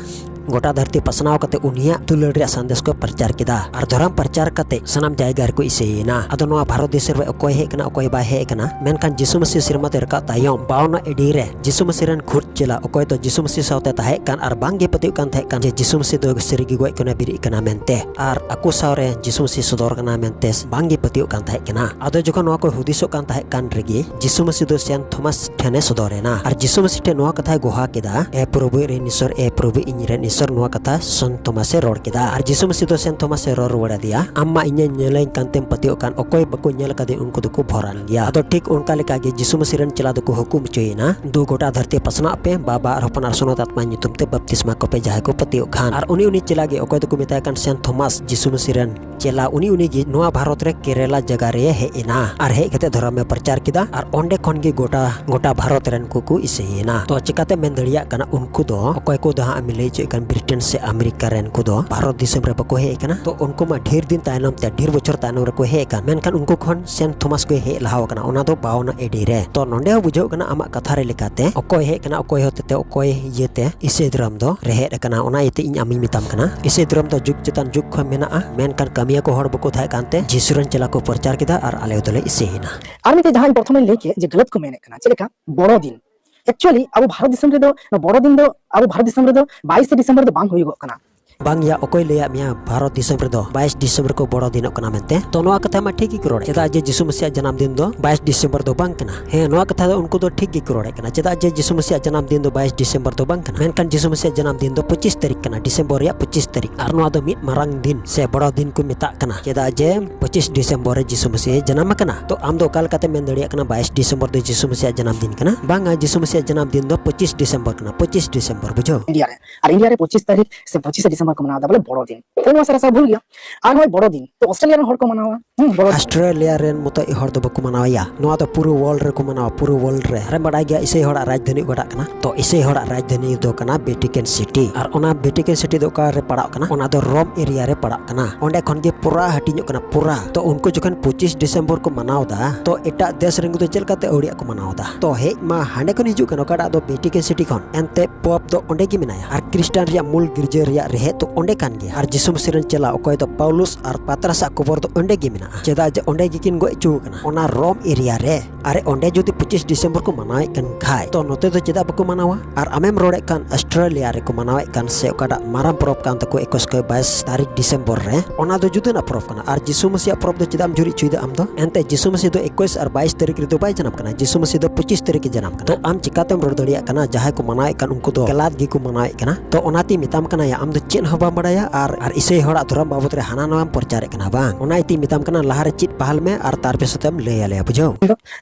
ᱜᱚᱴᱟ ᱫᱷᱟᱹᱨᱛᱤ ᱯᱟᱥᱱᱟᱣ ᱠᱟᱛᱮ ᱩᱱᱤᱭᱟᱜ ᱫᱩᱞᱟᱹᱲ ᱨᱮᱭᱟᱜ ᱥᱟᱸᱫᱮᱥ ᱠᱚ ᱯᱨᱚᱪᱟᱨ ᱠᱮᱫᱟ, ᱟᱨ ᱫᱷᱚᱨᱚᱢ ᱯᱨᱚᱪᱟᱨ ᱠᱟᱛᱮ ᱥᱟᱱᱟᱢ ᱡᱟᱭᱜᱟ ᱨᱮᱠᱚ ᱤᱥᱟᱹᱭᱮᱱᱟ᱾ ᱟᱫᱚ ᱱᱚᱣᱟ ᱵᱷᱟᱨᱚᱛ ᱫᱤᱥᱚᱢ ᱨᱮ ᱚᱠᱚᱭ ᱦᱮᱡ ᱠᱟᱱᱟ, ᱚᱠᱚᱭ ᱵᱟᱭ ᱦᱮᱡ ᱠᱟᱱᱟ, ᱢᱮᱱᱠᱷᱟᱱ ᱡᱤᱥᱩ ᱢᱟᱹᱥᱤ ᱥᱮᱨᱢᱟ ᱛᱮ ᱨᱟᱠᱟᱵ ᱛᱟᱭᱚᱢ ᱵᱟᱣᱱᱟ ᱮᱰᱤ ᱨᱮ ᱡᱤᱥᱩ ᱢᱟᱹᱥᱤ ᱨᱮᱱ ᱠᱷᱩᱫ ᱪᱮᱞᱟ, ᱚᱠᱚᱭ ᱫᱚ ᱡᱤᱥᱩ ᱢᱟᱹᱥᱤ ᱥᱟᱶᱛᱮ ᱛᱟᱦᱮᱸ ᱠᱟᱱ ᱟᱨ ᱵᱟᱝ ᱜᱮ ᱯᱟᱹᱛᱭᱟᱹᱜ ᱠᱟᱱ ᱛᱟᱦᱮᱸ ᱠᱟᱱ ᱡᱮ ᱡᱤᱥᱩ ᱢᱟᱹᱥᱤ ᱫᱚ ᱥᱟᱹᱨᱤ ᱜᱮ ᱜᱚᱡ ᱠᱷᱚᱱᱮ ᱵᱮᱨᱮᱫ ᱠᱟᱱᱟ ᱢᱮᱱᱛᱮ, ᱟᱨ ᱟᱠᱚ ᱥᱟᱶ ᱨᱮ ᱡᱤᱥᱩ ᱢᱟᱹᱥᱤ ᱥᱚᱫᱚᱨ ᱠᱟᱱᱟ ᱢᱮᱱᱛᱮ ᱵᱟᱝ ᱜᱮ ᱯᱟᱹᱛᱭᱟᱹᱜ ᱠᱟᱱ ᱛᱟᱦᱮᱸ ᱠᱟᱱᱟ᱾ ᱟᱫᱚ ᱡᱚᱠᱷᱚᱱ ᱱᱚᱣᱟ ᱠᱚ ᱦᱩᱫᱤᱥᱚᱜ ᱠᱟᱱ ᱛᱟᱦᱮᱸ ᱠᱟᱱ ᱨᱮᱜᱮ ᱡᱤᱥᱩ ᱢᱟᱹᱥᱤ ᱫᱚ ᱥᱮᱱ ᱛᱷᱚᱢᱟᱥ ᱴᱷᱮᱱᱮ ᱥᱚᱫᱚᱨ ᱮᱱᱟ, ᱟᱨ ᱡᱤᱥᱩ ᱢᱟᱹᱥᱤ ᱴᱷᱮᱱ ᱱᱚᱣᱟ ᱠᱟᱛᱷᱟᱭ ᱜᱚᱦᱟ ᱠᱮᱫᱟ, "ᱮ ᱯᱨᱚᱵᱷᱩ ᱨᱮᱱ ᱤᱥᱚᱨ, ᱮ ᱯᱨᱚᱵᱷᱩ ᱤᱧ ᱨᱮᱱ ᱤᱥᱚᱨ", ᱱᱚᱣᱟ ᱠᱟᱛᱷᱟ ᱥᱮᱱ ᱛᱷᱚᱢᱟᱥ ᱮ ᱨᱚᱲ ᱠᱮᱫᱟ᱾ ᱟᱨ ᱡᱤᱥᱩ ᱢᱟᱹᱥᱤ ᱫᱚ ᱥᱮᱱ ᱛᱷᱚᱢᱟᱥ ᱮ ᱨᱚᱲ ᱨᱩᱣᱟᱹᱲ ᱟᱫᱮᱭᱟ, "ᱟᱢ ᱢᱟ ᱤᱧᱮ ᱧᱮᱞᱮᱧ ᱠᱟᱱᱛᱮᱢ ᱯᱟᱹᱛᱭᱟᱹᱜ ᱠᱟᱱ, ᱚᱠᱚᱭ ᱵᱟᱠᱚ ᱧᱮᱞ ᱟᱠᱟᱫᱮ ᱩᱱᱠᱩ ᱫᱚᱠᱚ ᱵᱷᱚᱨᱟᱱ ᱜᱮᱭᱟ᱾" ᱟᱫᱚ ᱴᱷᱤᱠ ᱚᱱᱠᱟ ᱞᱮᱠᱟ ᱜᱮ ᱡᱤᱥᱩ ᱢᱟᱹᱥᱤ ᱨᱮᱱ ᱪᱮᱞᱟ ᱫᱚᱠᱚ ᱦᱩᱠᱩᱢ ᱦᱚᱪᱚᱭᱮᱱᱟ, "ᱫᱩ ᱜᱚᱴᱟ ᱫᱷᱟᱹᱨᱛᱤ ᱯᱟᱥᱱᱟᱜ ᱯᱮ, ᱵᱟᱵᱟ ᱟᱨ ᱦᱚᱯᱚᱱ ᱟᱨ ᱥᱚᱱᱚᱛ ᱟᱛᱢᱟ ᱧᱩᱛᱩᱢ ᱛᱮ ᱵᱟᱯᱛᱤᱥᱢᱟ ᱠᱚᱯᱮ, ᱡᱟᱦᱟᱸᱭ ᱠᱚ ᱯᱟᱹᱛᱭᱟᱹᱜ ᱠᱷᱟᱱ᱾" ᱟᱨ ᱩᱱᱤ, ᱩᱱᱤ ᱪᱮᱞᱟ ᱜᱮ, ᱚᱠᱚᱭ ᱫᱚᱠᱚ ᱢᱮᱛᱟᱭ ᱠᱟᱱ ᱥᱮᱱ ᱛᱷᱚᱢᱟᱥ, ᱡᱤᱥᱩ ᱢᱟᱹᱥᱤ ᱨᱮᱱ ᱪᱮᱞᱟ, ᱩᱱᱤ, ᱩᱱᱤ ᱜᱮ ᱱᱚᱣᱟ ᱵᱷᱟᱨᱚᱛ ᱨᱮ ᱠᱮᱨᱮᱞᱟ ᱡᱟᱭᱜᱟ ᱨᱮ ᱦᱮᱡ ᱮᱱᱟ, ᱟᱨ ᱦᱮᱡ ᱠᱟᱛᱮ ᱫᱷᱚᱨᱚᱢ ᱮ ᱯᱨᱚᱪᱟᱨ ᱠᱮᱫᱟ, ᱟᱨ ᱚᱸᱰᱮ ᱠᱷᱚᱱ ᱜᱮ ᱜᱚᱴᱟ, ᱜᱚᱴᱟ ᱵᱷᱟᱨᱚᱛ ᱨᱮᱱ ᱠᱚ ᱠᱚ ᱤᱥᱟᱹᱭᱮᱱᱟ᱾ ᱛᱚ ᱪᱤᱠᱟᱛᱮ ᱢᱮᱱ ᱫᱟᱲᱮᱭᱟᱜ ᱠᱟᱱᱟ ᱩᱱᱠᱩ ᱫᱚ ᱚᱠᱚᱭ ᱠᱚ ᱫᱚ ᱦᱟᱸᱜ ᱮᱢ ᱞᱟᱹᱭ ᱦᱚᱪᱚᱭᱮᱫ ᱠᱟᱱ, ᱵᱨᱤᱴᱮᱱ ᱥᱮ ᱟᱢᱮᱨᱤᱠᱟ ᱨᱮᱱ ᱠᱚ ᱫᱚ ᱵᱷᱟᱨᱚᱛ ᱫᱤᱥᱚᱢ ᱨᱮ ᱵᱟᱠᱚ ᱦᱮᱡ ᱟᱠᱟᱱᱟ? ᱛᱚ ᱩᱱᱠᱩ ᱢᱟ ᱰᱷᱮᱨ ᱫᱤᱱ ᱛᱟᱭᱱᱚᱢ ᱛᱮ, ᱰᱷᱮᱨ ᱵᱚᱪᱷᱚᱨ ᱛᱟᱭᱱᱚᱢ ᱨᱮᱠᱚ ᱦᱮᱡ ᱟᱠᱟᱱ, ᱢᱮᱱᱠᱷᱟᱱ ᱩᱱᱠᱩ ᱠᱷᱚᱱ ᱥᱮᱱ ᱛᱷᱚᱢᱟᱥ ᱠᱚᱭ ᱦᱮᱡ ᱞᱟᱦᱟᱣ ᱟᱠᱟᱱᱟ, ᱚᱱᱟ ᱫᱚ ᱵᱟᱣᱱᱟ ᱮᱰᱤ ᱨᱮ᱾ ᱛᱚ ᱱᱚᱸᱰᱮ ᱦᱚᱸ ᱵᱩᱡᱷᱟᱹᱜ ᱠᱟᱱᱟ ᱟᱢᱟᱜ ᱠᱟᱛᱷᱟ ᱨᱮ ᱞᱮᱠᱟᱛᱮ, ᱚᱠᱚᱭ ᱦᱮᱡ ᱠᱟᱱᱟ, ᱚᱠᱚᱭ ᱦᱚᱛᱮᱛᱮ, ᱚᱠᱚᱭ ᱤᱭᱟᱹᱛᱮ ᱤᱥᱟᱹᱭ ᱫᱷᱚᱨᱚᱢ ᱫᱚ ᱨᱮᱦᱮᱫ ᱟᱠᱟᱱᱟ, ᱚᱱᱟ ᱤᱭᱟᱹᱛᱮ ᱤᱧ ᱟᱢᱤᱧ ᱢᱮᱛᱟᱢ ᱠᱟᱱᱟ, ᱤᱥᱟᱹᱭ ᱫᱷᱚᱨᱚᱢ ᱫᱚ ᱡᱩᱜᱽ ᱪᱮᱛᱟᱱ ᱡᱩᱜᱽ ᱠᱷᱚᱱ ᱢᱮᱱᱟᱜᱼᱟ, ᱢᱮᱱᱠᱷᱟᱱ ᱠᱟᱹᱢᱤᱭᱟᱹ ᱠᱚ ᱦᱚᱲ ᱵᱟᱠᱚ ᱛᱟᱦᱮᱸ ᱠᱟᱱᱛᱮ ᱡᱤᱥᱩ ᱨᱮᱱ ᱪᱮᱞᱟ ᱠᱚ ᱯᱨᱚᱪᱟᱨ ᱠᱮᱫᱟ ᱟᱨ ᱟᱞᱮ ᱫᱚᱞᱮ ᱤᱥᱟᱹᱭᱮᱱᱟ᱾ ᱟᱨ ᱢᱤᱫᱴᱮᱡ ᱡᱟᱦᱟᱸ ᱤᱧ ᱯᱨᱚᱛᱷᱚᱢᱤᱧ ᱞᱟᱹᱭ ᱠᱮᱫ ᱡᱮ ᱜᱟᱞᱟᱛ ᱠᱚ ᱢᱮᱱᱮᱫ ᱠᱟᱱᱟ, ᱪᱮᱫ ᱞᱮᱠᱟ ᱵᱚᱲᱚ ᱫᱤᱱ, Actually, ᱟᱵᱚ ᱵᱷᱟᱨᱚᱛ ᱫᱤᱥᱚᱢ ᱨᱮᱫᱚ ᱱᱚᱣᱟ ᱵᱚᱲᱚ ᱫᱤᱱ ᱫᱚ, ᱟᱵᱚ ᱵᱷᱟᱨᱚᱛ ᱫᱤᱥᱚᱢ ᱨᱮᱫᱚ ᱵᱟᱭᱤᱥᱮ ᱰᱤᱥᱮᱢᱵᱚᱨ ᱫᱚ ᱵᱟᱝ ᱦᱩᱭᱩᱜᱚᱜ ᱠᱟᱱᱟ᱾ ᱵᱟᱝ ᱭᱟ, ᱚᱠᱚᱭ ᱞᱟᱹᱭᱟᱫ ᱢᱮᱭᱟ ᱵᱷᱟᱨᱚᱛ ᱫᱤᱥᱚᱢ ᱨᱮᱫᱚ ᱵᱟᱭᱤᱥ ᱰᱤᱥᱮᱢᱵᱚᱨ ᱠᱚ ᱵᱚᱲᱚ ᱫᱤᱱᱚᱜ ᱠᱟᱱᱟ ᱢᱮᱱᱛᱮ? ᱛᱚ ᱱᱚᱣᱟ ᱠᱟᱛᱷᱟ ᱢᱟ ᱴᱷᱤᱠ ᱜᱮᱠᱚ ᱨᱚᱲᱮᱫ, ᱪᱮᱫᱟᱜ ᱡᱮ ᱡᱤᱥᱩ ᱢᱟᱹᱥᱤᱭᱟᱜ ᱡᱟᱱᱟᱢ ᱫᱤᱱ ᱫᱚ ᱵᱟᱭᱤᱥ ᱰᱤᱥᱮᱢᱵᱚᱨ ᱫᱚ ᱵᱟᱝ ᱠᱟᱱᱟ᱾ ᱦᱮᱸ, ᱱᱚᱣᱟ ᱠᱟᱛᱷᱟ ᱫᱚ ᱩᱱᱠᱩ ᱫᱚ ᱴᱷᱤᱠ ᱜᱮᱠᱚ ᱨᱚᱲᱮᱫ ᱠᱟᱱᱟ, ᱪᱮᱫᱟᱜ ᱡᱮ ᱡᱤᱥᱩ ᱢᱟᱹᱥᱤᱭᱟᱜ ᱡᱟᱱᱟᱢ ᱫᱤᱱ ᱫᱚ ᱵᱟᱭᱤᱥ ᱰᱤᱥᱮᱢᱵᱚᱨ ᱫᱚ ᱵᱟᱝ ᱠᱟᱱᱟ᱾ ᱢᱮᱱᱠᱷᱟᱱ ᱡᱤᱥᱩ ᱢᱟᱹᱥᱤᱭᱟᱜ ᱡᱟᱱᱟᱢ ᱫᱤᱱ ᱫᱚ ᱯᱚᱸᱪᱤᱥ ᱛᱟᱹᱨᱤᱠᱷ ᱠᱟᱱᱟ, ᱰᱤᱥᱮᱢᱵᱚᱨ ᱨᱮᱭᱟᱜ ᱯᱚᱸᱪᱤᱥ ᱛᱟᱹᱨᱤᱠᱷ᱾ ᱟᱨ ᱱᱚᱣᱟ ᱫᱚ ᱢᱤᱫ ᱢᱟᱨᱟᱝ ᱫᱤᱱ ᱥᱮ ᱵᱚᱲᱚ ᱫᱤᱱ ᱠᱚ ᱢᱮᱛᱟᱜ ᱠᱟᱱᱟ, ᱪᱮᱫᱟᱜ ᱡᱮ ᱯᱚᱸᱪᱤᱥ ᱰᱤᱥᱮᱢᱵᱚᱨ ᱨᱮ ᱡᱤᱥᱩ ᱢᱟᱹᱥᱤᱭ ᱡᱟᱱᱟᱢ ᱟᱠᱟᱱᱟ᱾ ᱛᱚ ᱟᱢ ᱫᱚ ᱚᱠᱟ ᱞᱮᱠᱟᱛᱮᱢ ᱢᱮᱱ ᱫᱟᱲᱮᱭᱟᱜ ᱠᱟᱱᱟ ᱵᱟᱭᱤᱥ ᱰᱤᱥᱮᱢᱵᱚᱨ ᱫᱚ ᱡᱤᱥᱩ ᱢᱟᱹᱥᱤᱭᱟᱜ ᱡᱟᱱᱟᱢ ᱫᱤᱱ ᱠᱟᱱᱟ? ᱵᱟᱝᱟ, ᱡᱤᱥᱩ ᱢᱟᱹᱥᱤᱭᱟᱜ ᱡᱟᱱᱟᱢ ᱫᱤᱱ ᱫᱚ ᱯᱚᱸᱪᱤᱥ ᱰᱤᱥᱮᱢᱵᱚᱨ ᱠᱟᱱᱟ, ᱯᱚᱸᱪᱤᱥ ᱰᱤᱥᱮᱢᱵᱚᱨ, ᱵᱩᱡᱷᱟᱹᱣ? ᱤᱱᱰᱤᱭᱟ ᱨᱮ, ᱟᱨ ᱤᱱᱰᱤᱭᱟ ᱨᱮ ᱯᱚᱸᱪᱤᱥ ᱛᱟᱹᱨᱤᱠᱷ ᱥᱮ ᱯᱚᱸᱪᱤᱥᱮ ᱰᱤᱥᱮᱢᱵᱚᱨ ᱠᱚ ᱢᱟᱱᱟᱣ ᱮᱫᱟ, ᱵᱚᱞᱮ ᱵᱚᱲᱚ ᱫᱤᱱ᱾ ᱛᱚ ᱱᱚᱣᱟ ᱥᱟᱨᱟ ᱥᱟᱨᱟ ᱵᱷᱩᱞ ᱜᱮᱭᱟ᱾ ᱟᱨ ᱱᱚᱜᱼᱚᱭ ᱵᱚᱲᱚ ᱫᱤᱱ, ᱛᱚ ᱚᱥᱴᱨᱮᱞᱤᱭᱟ ᱨᱮᱱ ᱦᱚᱲ ᱠᱚ ᱢᱟᱱᱟᱣᱟ, ᱦᱩᱸ, ᱵᱚᱲᱚ ᱫᱤᱱ᱾ ᱚᱥᱴᱨᱮᱞᱤᱭᱟ ᱨᱮᱱ ᱢᱚᱛᱚ ᱦᱚᱲ ᱫᱚ ᱵᱟᱠᱚ ᱢᱟᱱᱟᱣᱟ ᱭᱟ, ᱱᱚᱣᱟ ᱫᱚ ᱯᱩᱨᱟᱹ ᱣᱟᱨᱞᱰ ᱨᱮᱠᱚ ᱢᱟᱱᱟᱣᱟ, ᱯᱩᱨᱟᱹ ᱣᱟᱨᱞᱰ ᱨᱮ᱾ ᱟᱨᱮᱢ ᱵᱟᱰᱟᱭ ᱜᱮᱭᱟ ᱤᱥᱟᱹᱭ ᱦᱚᱲᱟᱜ ᱨᱟᱡᱽᱫᱷᱟᱱᱤ ᱚᱠᱟᱴᱟᱜ ᱠᱟᱱᱟ? ᱛᱚ ᱤᱥᱟᱹᱭ ᱦᱚᱲᱟᱜ ᱨᱟᱡᱽᱫᱷᱟᱱᱤ ᱫᱚ ᱠᱟᱱᱟ ᱵᱷᱮᱴᱤᱠᱟᱱ ᱥᱤᱴᱤ᱾ ᱟᱨ ᱚᱱᱟ ᱵᱷᱮᱴᱤᱠᱟᱱ ᱥᱤᱴᱤ ᱫᱚ ᱚᱠᱟ ᱨᱮ ᱯᱟᱲᱟᱜ ᱠᱟᱱᱟ? ᱚᱱᱟ ᱫᱚ ᱨᱳᱢ ᱮᱨᱤᱭᱟ ᱨᱮ ᱯᱟᱲᱟᱜ ᱠᱟᱱᱟ᱾ ᱚᱸᱰᱮ ᱠᱷᱚᱱ ᱜᱮ ᱯᱩᱨᱟ ᱦᱟᱹᱴᱤᱧᱚᱜ ᱠᱟᱱᱟ, ᱯᱩᱨᱟ᱾ ᱛᱚ ᱩᱱᱠᱩ ᱡᱚᱠᱷᱚᱱ ᱯᱚᱸᱪᱤᱥ ᱰᱤᱥᱮᱢᱵᱚᱨ ᱠᱚ ᱢᱟᱱᱟᱣ ᱮᱫᱟ, ᱛᱚ ᱮᱴᱟᱜ ᱫᱮᱥ ᱨᱮᱱ ᱠᱚᱫᱚ ᱪᱮᱫ ᱞᱮᱠᱟᱛᱮ ᱟᱹᱣᱲᱤᱭᱟᱜ ᱠᱚ ᱢᱟᱱᱟᱣ ᱮᱫᱟ? ᱛᱚ ᱦᱮᱡ ᱢᱟ ᱦᱟᱸᱰᱮ ᱠᱷᱚᱱ ᱦᱤᱡᱩᱜ ᱠᱟᱱᱟ, ᱚᱠᱟᱴᱟᱜ ᱫᱚ ᱵᱷᱮᱴᱤᱠᱟᱱ ᱥᱤᱴᱤ ᱠᱷᱚᱱ᱾ ᱮᱱᱛᱮ ᱯᱳᱯ ᱫᱚ ᱚᱸᱰᱮ ᱜᱮ ᱢᱮᱱᱟᱭᱟ, ᱟᱨ ᱠᱷᱨᱤᱥᱴᱟᱱ ᱨᱮᱭᱟᱜ ᱢᱩᱞ ᱜᱤᱨᱡᱟᱹ ᱨᱮᱭᱟᱜ ᱨᱮᱦᱮᱫ ᱫᱚ ᱚᱸᱰᱮ ᱠᱟᱱ ᱜᱮᱭᱟ᱾ ᱟᱨ ᱡᱤᱥᱩ ᱢᱟᱹᱥᱤ ᱨᱮᱱ ᱪᱮᱞᱟ ᱚᱠᱚᱭ ᱫᱚ ᱯᱟᱣᱞᱩᱥ ᱟᱨ ᱯᱟᱛᱨᱟᱥᱟᱜ ᱠᱚᱵᱚᱨ ᱫᱚ ᱚᱸᱰᱮ ᱜᱮ ᱢᱮᱱᱟᱜᱼᱟ, ᱪᱮᱫᱟᱜ ᱡᱮ ᱚᱸᱰᱮ ᱜᱮᱠᱤᱱ ᱜᱚᱡ ᱦᱚᱪᱚ ᱟᱠᱟᱱᱟ, ᱚᱱᱟ ᱨᱳᱢ ᱮᱨᱤᱭᱟ ᱨᱮ᱾ ᱟᱨᱮ, ᱚᱸᱰᱮ ᱡᱩᱫᱤ ᱯᱚᱸᱪᱤᱥ ᱰᱤᱥᱮᱢᱵᱚᱨ ᱠᱚ ᱢᱟᱱᱟᱣᱮᱫ ᱠᱟᱱ ᱠᱷᱟᱡ, ᱛᱚ ᱱᱚᱛᱮ ᱫᱚ ᱪᱮᱫᱟᱜ ᱵᱟᱠᱚ ᱢᱟᱱᱟᱣᱟ? ᱟᱨ ᱟᱢᱮᱢ ᱨᱚᱲᱮᱫ ᱠᱟᱱ ᱚᱥᱴᱨᱮᱞᱤᱭᱟ ᱨᱮᱠᱚ ᱢᱟᱱᱟᱣᱮᱫ ᱠᱟᱱ ᱥᱮ ᱚᱠᱟᱴᱟᱜ ᱢᱟᱨᱟᱝ ᱯᱚᱨᱚᱵᱽ ᱠᱟᱱ ᱛᱟᱠᱚ ᱮᱠᱩᱥ ᱠᱷᱚᱱ ᱵᱟᱭᱤᱥ ᱛᱟᱹᱨᱤᱠᱷ ᱰᱤᱥᱮᱢᱵᱚᱨ ᱨᱮ, ᱚᱱᱟ ᱫᱚ ᱡᱩᱫᱟᱹᱱᱟᱜ ᱯᱚᱨᱚᱵᱽ ᱠᱟᱱᱟ᱾ ᱟᱨ ᱡᱤᱥᱩ ᱢᱟᱹᱥᱤᱭᱟᱜ ᱯᱚᱨᱚᱵᱽ ᱫᱚ ᱪᱮᱫᱟᱜ ᱮᱢ ᱡᱩᱨᱤ ᱦᱚᱪᱚᱭᱮᱫᱟ ᱟᱢ ᱫᱚ? ᱮᱱᱛᱮ ᱡᱤᱥᱩ ᱢᱟᱹᱥᱤ ᱫᱚ ᱮᱠᱩᱥ ᱟᱨ ᱵᱟᱭᱤᱥ ᱛᱟᱹᱨᱤᱠᱷ ᱨᱮᱫᱚ ᱵᱟᱭ ᱡᱟᱱᱟᱢ ᱠᱟᱱᱟ, ᱡᱤᱥᱩ ᱢᱟᱹᱥᱤ ᱫᱚ ᱯᱚᱸᱪᱤᱥ ᱛᱟᱹᱨᱤᱠᱷ ᱮ ᱡᱟᱱᱟᱢ ᱠᱟᱱᱟ᱾ ᱛᱚ ᱟᱢ ᱪᱤᱠᱟᱛᱮᱢ ᱨᱚᱲ ᱫᱟᱲᱮᱭᱟᱜ ᱠᱟᱱᱟ? ᱡᱟᱦᱟᱸᱭ ᱠᱚ ᱢᱟᱱᱟᱣᱮᱫ ᱠᱟᱱ ᱩᱱᱠᱩ ᱫᱚ ᱜᱟᱞᱟᱛ ᱜᱮᱠᱚ ᱢᱟᱱᱟᱣᱮᱫ ᱠᱟᱱᱟ᱾ ᱛᱚ ᱚᱱᱟᱛᱮᱧ ᱢᱮᱛᱟᱢ ᱠᱟᱱᱟ ᱭᱟ, ᱟᱢ ᱫᱚ ᱪᱮᱫ ᱦᱚᱸ ᱵᱟᱢ ᱵᱟᱲᱟᱭᱟ ᱟᱨ, ᱟᱨ ᱤᱥᱟᱹᱭ ᱦᱚᱲᱟᱜ ᱫᱷᱚᱨᱚᱢ ᱵᱟᱵᱚᱫ ᱨᱮ ᱦᱟᱱᱟ ᱱᱟᱣᱟᱢ ᱯᱨᱚᱪᱟᱨᱮᱫ ᱠᱟᱱᱟ ᱵᱟᱝ? ᱚᱱᱟ ᱤᱭᱟᱹᱛᱮᱧ ᱢᱮᱛᱟᱢ ᱠᱟᱱᱟ, ᱞᱟᱦᱟᱨᱮ ᱪᱮᱫ ᱯᱟᱦᱟᱞ ᱢᱮ ᱟᱨ ᱛᱟᱨᱯᱚᱨᱮ ᱥᱟᱛᱮᱢ ᱞᱟᱹᱭ ᱟᱞᱮᱭᱟ, ᱵᱩᱡᱷᱟᱹᱣ?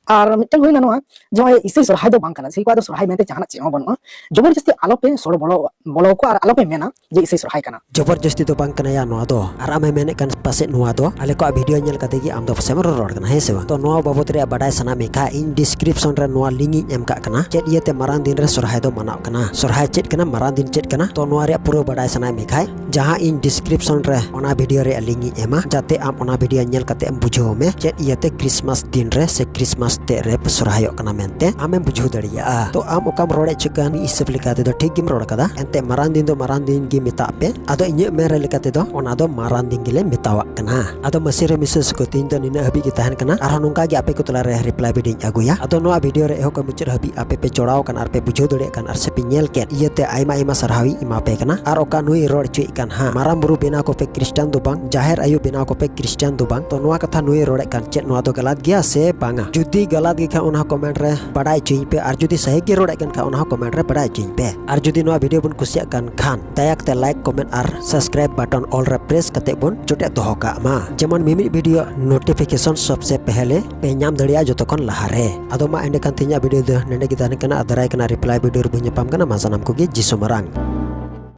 ᱟᱨ ᱢᱤᱫᱴᱟᱝ ᱦᱩᱭᱱᱟ ᱱᱚᱣᱟ, ᱡᱮ ᱱᱚᱜᱼᱚᱭ ᱤᱥᱟᱹᱭ ᱥᱚᱨᱦᱟᱭ ᱫᱚ ᱵᱟᱝ ᱠᱟᱱᱟ, ᱥᱮ ᱠᱚᱣᱟᱜ ᱫᱚ ᱥᱚᱨᱦᱟᱭ ᱢᱮᱱᱛᱮ ᱡᱟᱦᱟᱱᱟᱜ ᱪᱮᱫ ᱦᱚᱸ ᱵᱟᱹᱱᱩᱜᱼᱟ᱾ ᱡᱚᱵᱚᱨ ᱡᱟᱹᱥᱛᱤ ᱟᱞᱚᱯᱮ ᱥᱚᱲᱚ ᱵᱚᱞᱚ, ᱵᱚᱞᱚ ᱟᱠᱚᱣᱟ ᱟᱨ ᱟᱞᱚᱯᱮ ᱢᱮᱱᱟ ᱡᱮ ᱤᱥᱟᱹᱭ ᱥᱚᱨᱦᱟᱭ ᱠᱟᱱᱟ᱾ ᱡᱚᱵᱚᱨ ᱡᱟᱹᱥᱛᱤ ᱫᱚ ᱵᱟᱝ ᱠᱟᱱᱟ ᱭᱟ ᱱᱚᱣᱟ ᱫᱚ, ᱟᱨ ᱟᱢᱮ ᱢᱮᱱᱮᱫ ᱠᱟᱱ ᱯᱟᱥᱮᱡ ᱱᱚᱣᱟ ᱫᱚ ᱟᱞᱮ ᱠᱚᱣᱟᱜ ᱵᱷᱤᱰᱤᱭᱳ ᱧᱮᱞ ᱠᱟᱛᱮ ᱜᱮ ᱟᱢ ᱫᱚ ᱯᱟᱥᱮᱡ ᱮᱢ ᱨᱚᱨᱚᱲ ᱠᱟᱱᱟ, ᱦᱮᱸ ᱥᱮ ᱵᱟᱝ? ᱛᱚ ᱱᱚᱣᱟ ᱵᱟᱵᱚᱫ ᱨᱮᱭᱟᱜ ᱵᱟᱰᱟᱭ ᱥᱟᱱᱟ ᱢᱮ ᱠᱷᱟᱡ, ᱤᱧ ᱰᱤᱥᱠᱨᱤᱯᱥᱚᱱ ᱨᱮ ᱱᱚᱣᱟ ᱞᱤᱝᱠ ᱤᱧ ᱮᱢ ᱠᱟᱜ ᱠᱟᱱᱟ, ᱪᱮᱫ ᱤᱭᱟᱹᱛᱮ ᱢᱟᱨᱟᱝ ᱫᱤᱱ ᱨᱮ ᱥᱚᱨᱦᱟᱭ ᱫᱚ ᱢᱟᱱᱟᱜ ᱠᱟᱱᱟ, ᱥᱚᱨᱦᱟᱭ ᱪᱮᱫ ᱠᱟᱱᱟ, ᱢᱟᱨᱟᱝ ᱫᱤᱱ ᱪᱮᱫ ᱠᱟᱱᱟ᱾ ᱛᱚ ᱱᱚᱣᱟ ᱨᱮᱭᱟᱜ ᱯᱩᱨᱟᱹ ᱵᱟᱰᱟᱭ ᱥᱟᱱᱟᱭᱮᱫ ᱢᱮ ᱠᱷᱟᱡ, ᱡᱟᱦᱟᱸ ᱤᱧ ᱰᱤᱥᱠᱨᱤᱯᱥᱚᱱ ᱨᱮ ᱚᱱᱟ ᱵᱷᱤᱰᱤᱭᱳ ᱨᱮᱭᱟᱜ ᱞᱤᱝᱠ ᱤᱧ ᱮᱢᱟ, ᱡᱟᱛᱮ ᱟᱢ ᱚᱱᱟ ᱵᱷᱤᱰᱤᱭᱳ ᱧᱮᱞ ᱠᱟᱛᱮ ᱮᱢ ᱵᱩᱡᱷᱟᱹᱣ ᱢᱮ ᱪᱮᱫ ᱤᱭᱟᱹᱛᱮ ᱠᱨᱤᱥᱢᱟᱥ ᱫᱤᱱ ᱨᱮ ᱥᱮ ᱠᱨᱤᱥᱢᱟᱥ ᱛᱮᱫ ᱨᱮ ᱥᱚᱨᱦᱟᱭᱚᱜ ᱠᱟᱱᱟ ᱢᱮᱱᱛᱮ ᱟᱢᱮᱢ ᱵᱩᱡᱷᱟᱹᱣ ᱫᱟᱲᱮᱭᱟᱜᱼᱟ᱾ ᱛᱚ ᱟᱢ ᱚᱠᱟᱢ ᱨᱚᱲᱮᱫ ᱪᱚ ᱠᱟᱱ, ᱢᱤᱫ ᱦᱤᱥᱟᱹᱵ ᱞᱮᱠᱟ ᱛᱮᱫᱚ ᱴᱷᱤᱠ ᱜᱮᱢ ᱨᱚᱲ ᱠᱟᱫᱟ᱾ ᱮᱱᱛᱮ ᱢᱟᱨᱟᱝ ᱫᱤᱱ ᱫᱚ ᱢᱟᱨᱟᱝ ᱫᱤᱱ ᱜᱮ ᱢᱮᱛᱟᱜ ᱯᱮ᱾ ᱟᱫᱚ ᱤᱧᱟᱹᱜ ᱢᱮᱱ ᱨᱮ ᱞᱮᱠᱟ ᱛᱮᱫᱚ ᱚᱱᱟ ᱫᱚ ᱢᱟᱨᱟᱝ ᱫᱤᱱ ᱜᱮᱞᱮ ᱢᱮᱛᱟᱣᱟᱜ ᱠᱟᱱᱟ᱾ ᱟᱫᱚ ᱢᱟᱹᱥᱤ ᱨᱮ ᱢᱤᱥᱟᱹ ᱥᱩᱠᱚ ᱛᱮᱦᱮᱧ ᱫᱚ ᱱᱤᱱᱟᱹᱜ ᱦᱟᱹᱵᱤᱡ ᱜᱮ ᱛᱟᱦᱮᱱ ᱠᱟᱱᱟ᱾ ᱟᱨᱦᱚᱸ ᱱᱚᱝᱠᱟ ᱜᱮ ᱟᱯᱮ ᱠᱚ ᱛᱟᱞᱟ ᱨᱮ reply video ᱤᱧ ᱟᱹᱜᱩᱭᱟ᱾ ᱟᱫᱚ ᱱᱚᱣᱟ video ᱨᱮ ᱮᱦᱚᱵ ᱠᱷᱚᱱ ᱢᱩᱪᱟᱹᱫ ᱦᱟᱹᱵᱤᱡ ᱟᱯᱮ ᱯᱮ ᱡᱚᱲᱟᱣ ᱟᱠᱟᱱ ᱟᱨ ᱯᱮ ᱵᱩᱡᱷᱟᱹᱣ ᱫᱟᱲᱮᱭᱟᱜ ᱠᱟᱱ ᱟᱨ ᱥᱮ ᱯᱮ ᱧᱮᱞ ᱠᱮᱫ ᱤᱭᱟᱹᱛᱮ ᱟᱭᱢᱟ ᱟᱭᱢᱟ ᱥᱟᱨᱦᱟᱣ ᱤᱧ ᱮᱢᱟ ᱯᱮ ᱠᱟᱱᱟ᱾ ᱟᱨ ᱚᱠᱟ ᱱᱩᱭ ᱨᱚᱲ ᱦᱚᱪᱚᱭᱮᱫ ᱠᱟᱱ ᱦᱟᱸᱜ, ᱢᱟᱨᱟᱝ ᱵᱩᱨᱩ ᱵᱮᱱᱟᱣ ᱠᱚᱯᱮ ᱠᱷᱨᱤᱥᱴᱟᱱ ᱫᱚ ᱵᱟᱝ, ᱡᱟᱦᱮᱨ ᱟᱭᱳ ᱵᱮᱱᱟᱣ ᱠᱚᱯᱮ ᱠᱷᱨᱤᱥᱴᱟᱱ ᱫᱚ ᱵᱟᱝ, ᱛᱚ ᱱᱚᱣᱟ ᱠᱟᱛᱷᱟ ᱱᱩᱭ ᱨᱚᱲᱮᱫ ᱠᱟᱱ ᱪᱮᱫ ᱱᱚᱣᱟ ᱫᱚ ᱜᱟᱞᱟᱛ ᱜᱮᱭᱟ ᱥᱮ ᱵᱟᱝᱟ? ᱡᱩᱫᱤ ᱜᱟᱞᱟᱛ ᱜᱮ ᱠᱷᱟᱱ ᱚᱱᱟ ᱦᱚᱸ comment ᱨᱮ ᱵᱟᱰᱟᱭ ᱦᱚᱪᱚᱭᱤᱧ ᱯᱮ, ᱟᱨ ᱡᱩᱫᱤ ᱥᱟᱹᱦᱤ ᱜᱮ ᱨᱚᱲᱮᱫ ᱠᱟᱱ ᱠᱷᱟᱱ ᱚᱱᱟ ᱦᱚᱸ comment ᱨᱮ ᱵᱟᱰᱟᱭ ᱦᱚᱪᱚᱭᱤᱧ ᱯᱮ᱾ ᱟᱨ ᱡᱩᱫᱤ ᱱᱚᱣᱟ video ᱵᱚᱱ ᱠᱩᱥᱤᱭᱟᱜ ᱠᱟᱱ ᱠᱷᱟᱱ ᱫᱟᱭᱟ ᱠᱟᱛᱮ like, comment ᱟᱨ subscribe button all ᱨᱮ press ᱠᱟᱛᱮ ᱵᱚᱱ ᱡᱚᱴᱮᱫ ᱫᱚᱦᱚ ᱠᱟᱜ ᱢᱟ, ᱡᱮᱢᱚᱱ ᱢᱤᱢᱤᱫ video notification ᱥᱚᱵᱥᱮ ᱯᱮᱦᱞᱮ ᱯᱮ ᱧᱟᱢ ᱫᱟᱲᱮᱭᱟᱜᱼᱟ ᱡᱚᱛᱚ ᱠᱷᱚᱱ ᱞᱟᱦᱟᱨᱮ᱾ ᱟᱫᱚ ᱢᱟ ᱮᱸᱰᱮᱠᱷᱟᱱ ᱛᱮᱦᱮᱧᱟᱜ video ᱫᱚ ᱱᱚᱸᱰᱮ ᱜᱮ ᱛᱟᱦᱮᱱ ᱠᱟᱱᱟ, ᱟᱨ ᱫᱟᱨᱟᱭ ᱠᱟᱱᱟ reply video ᱨᱮᱵᱚᱱ ᱧᱟᱯᱟᱢ ᱠᱟᱱᱟ᱾ ᱢᱟ ᱥᱟᱱᱟᱢ ᱠᱚᱜᱮ ᱡᱤᱥᱩ ᱢᱟᱨᱟᱝ᱾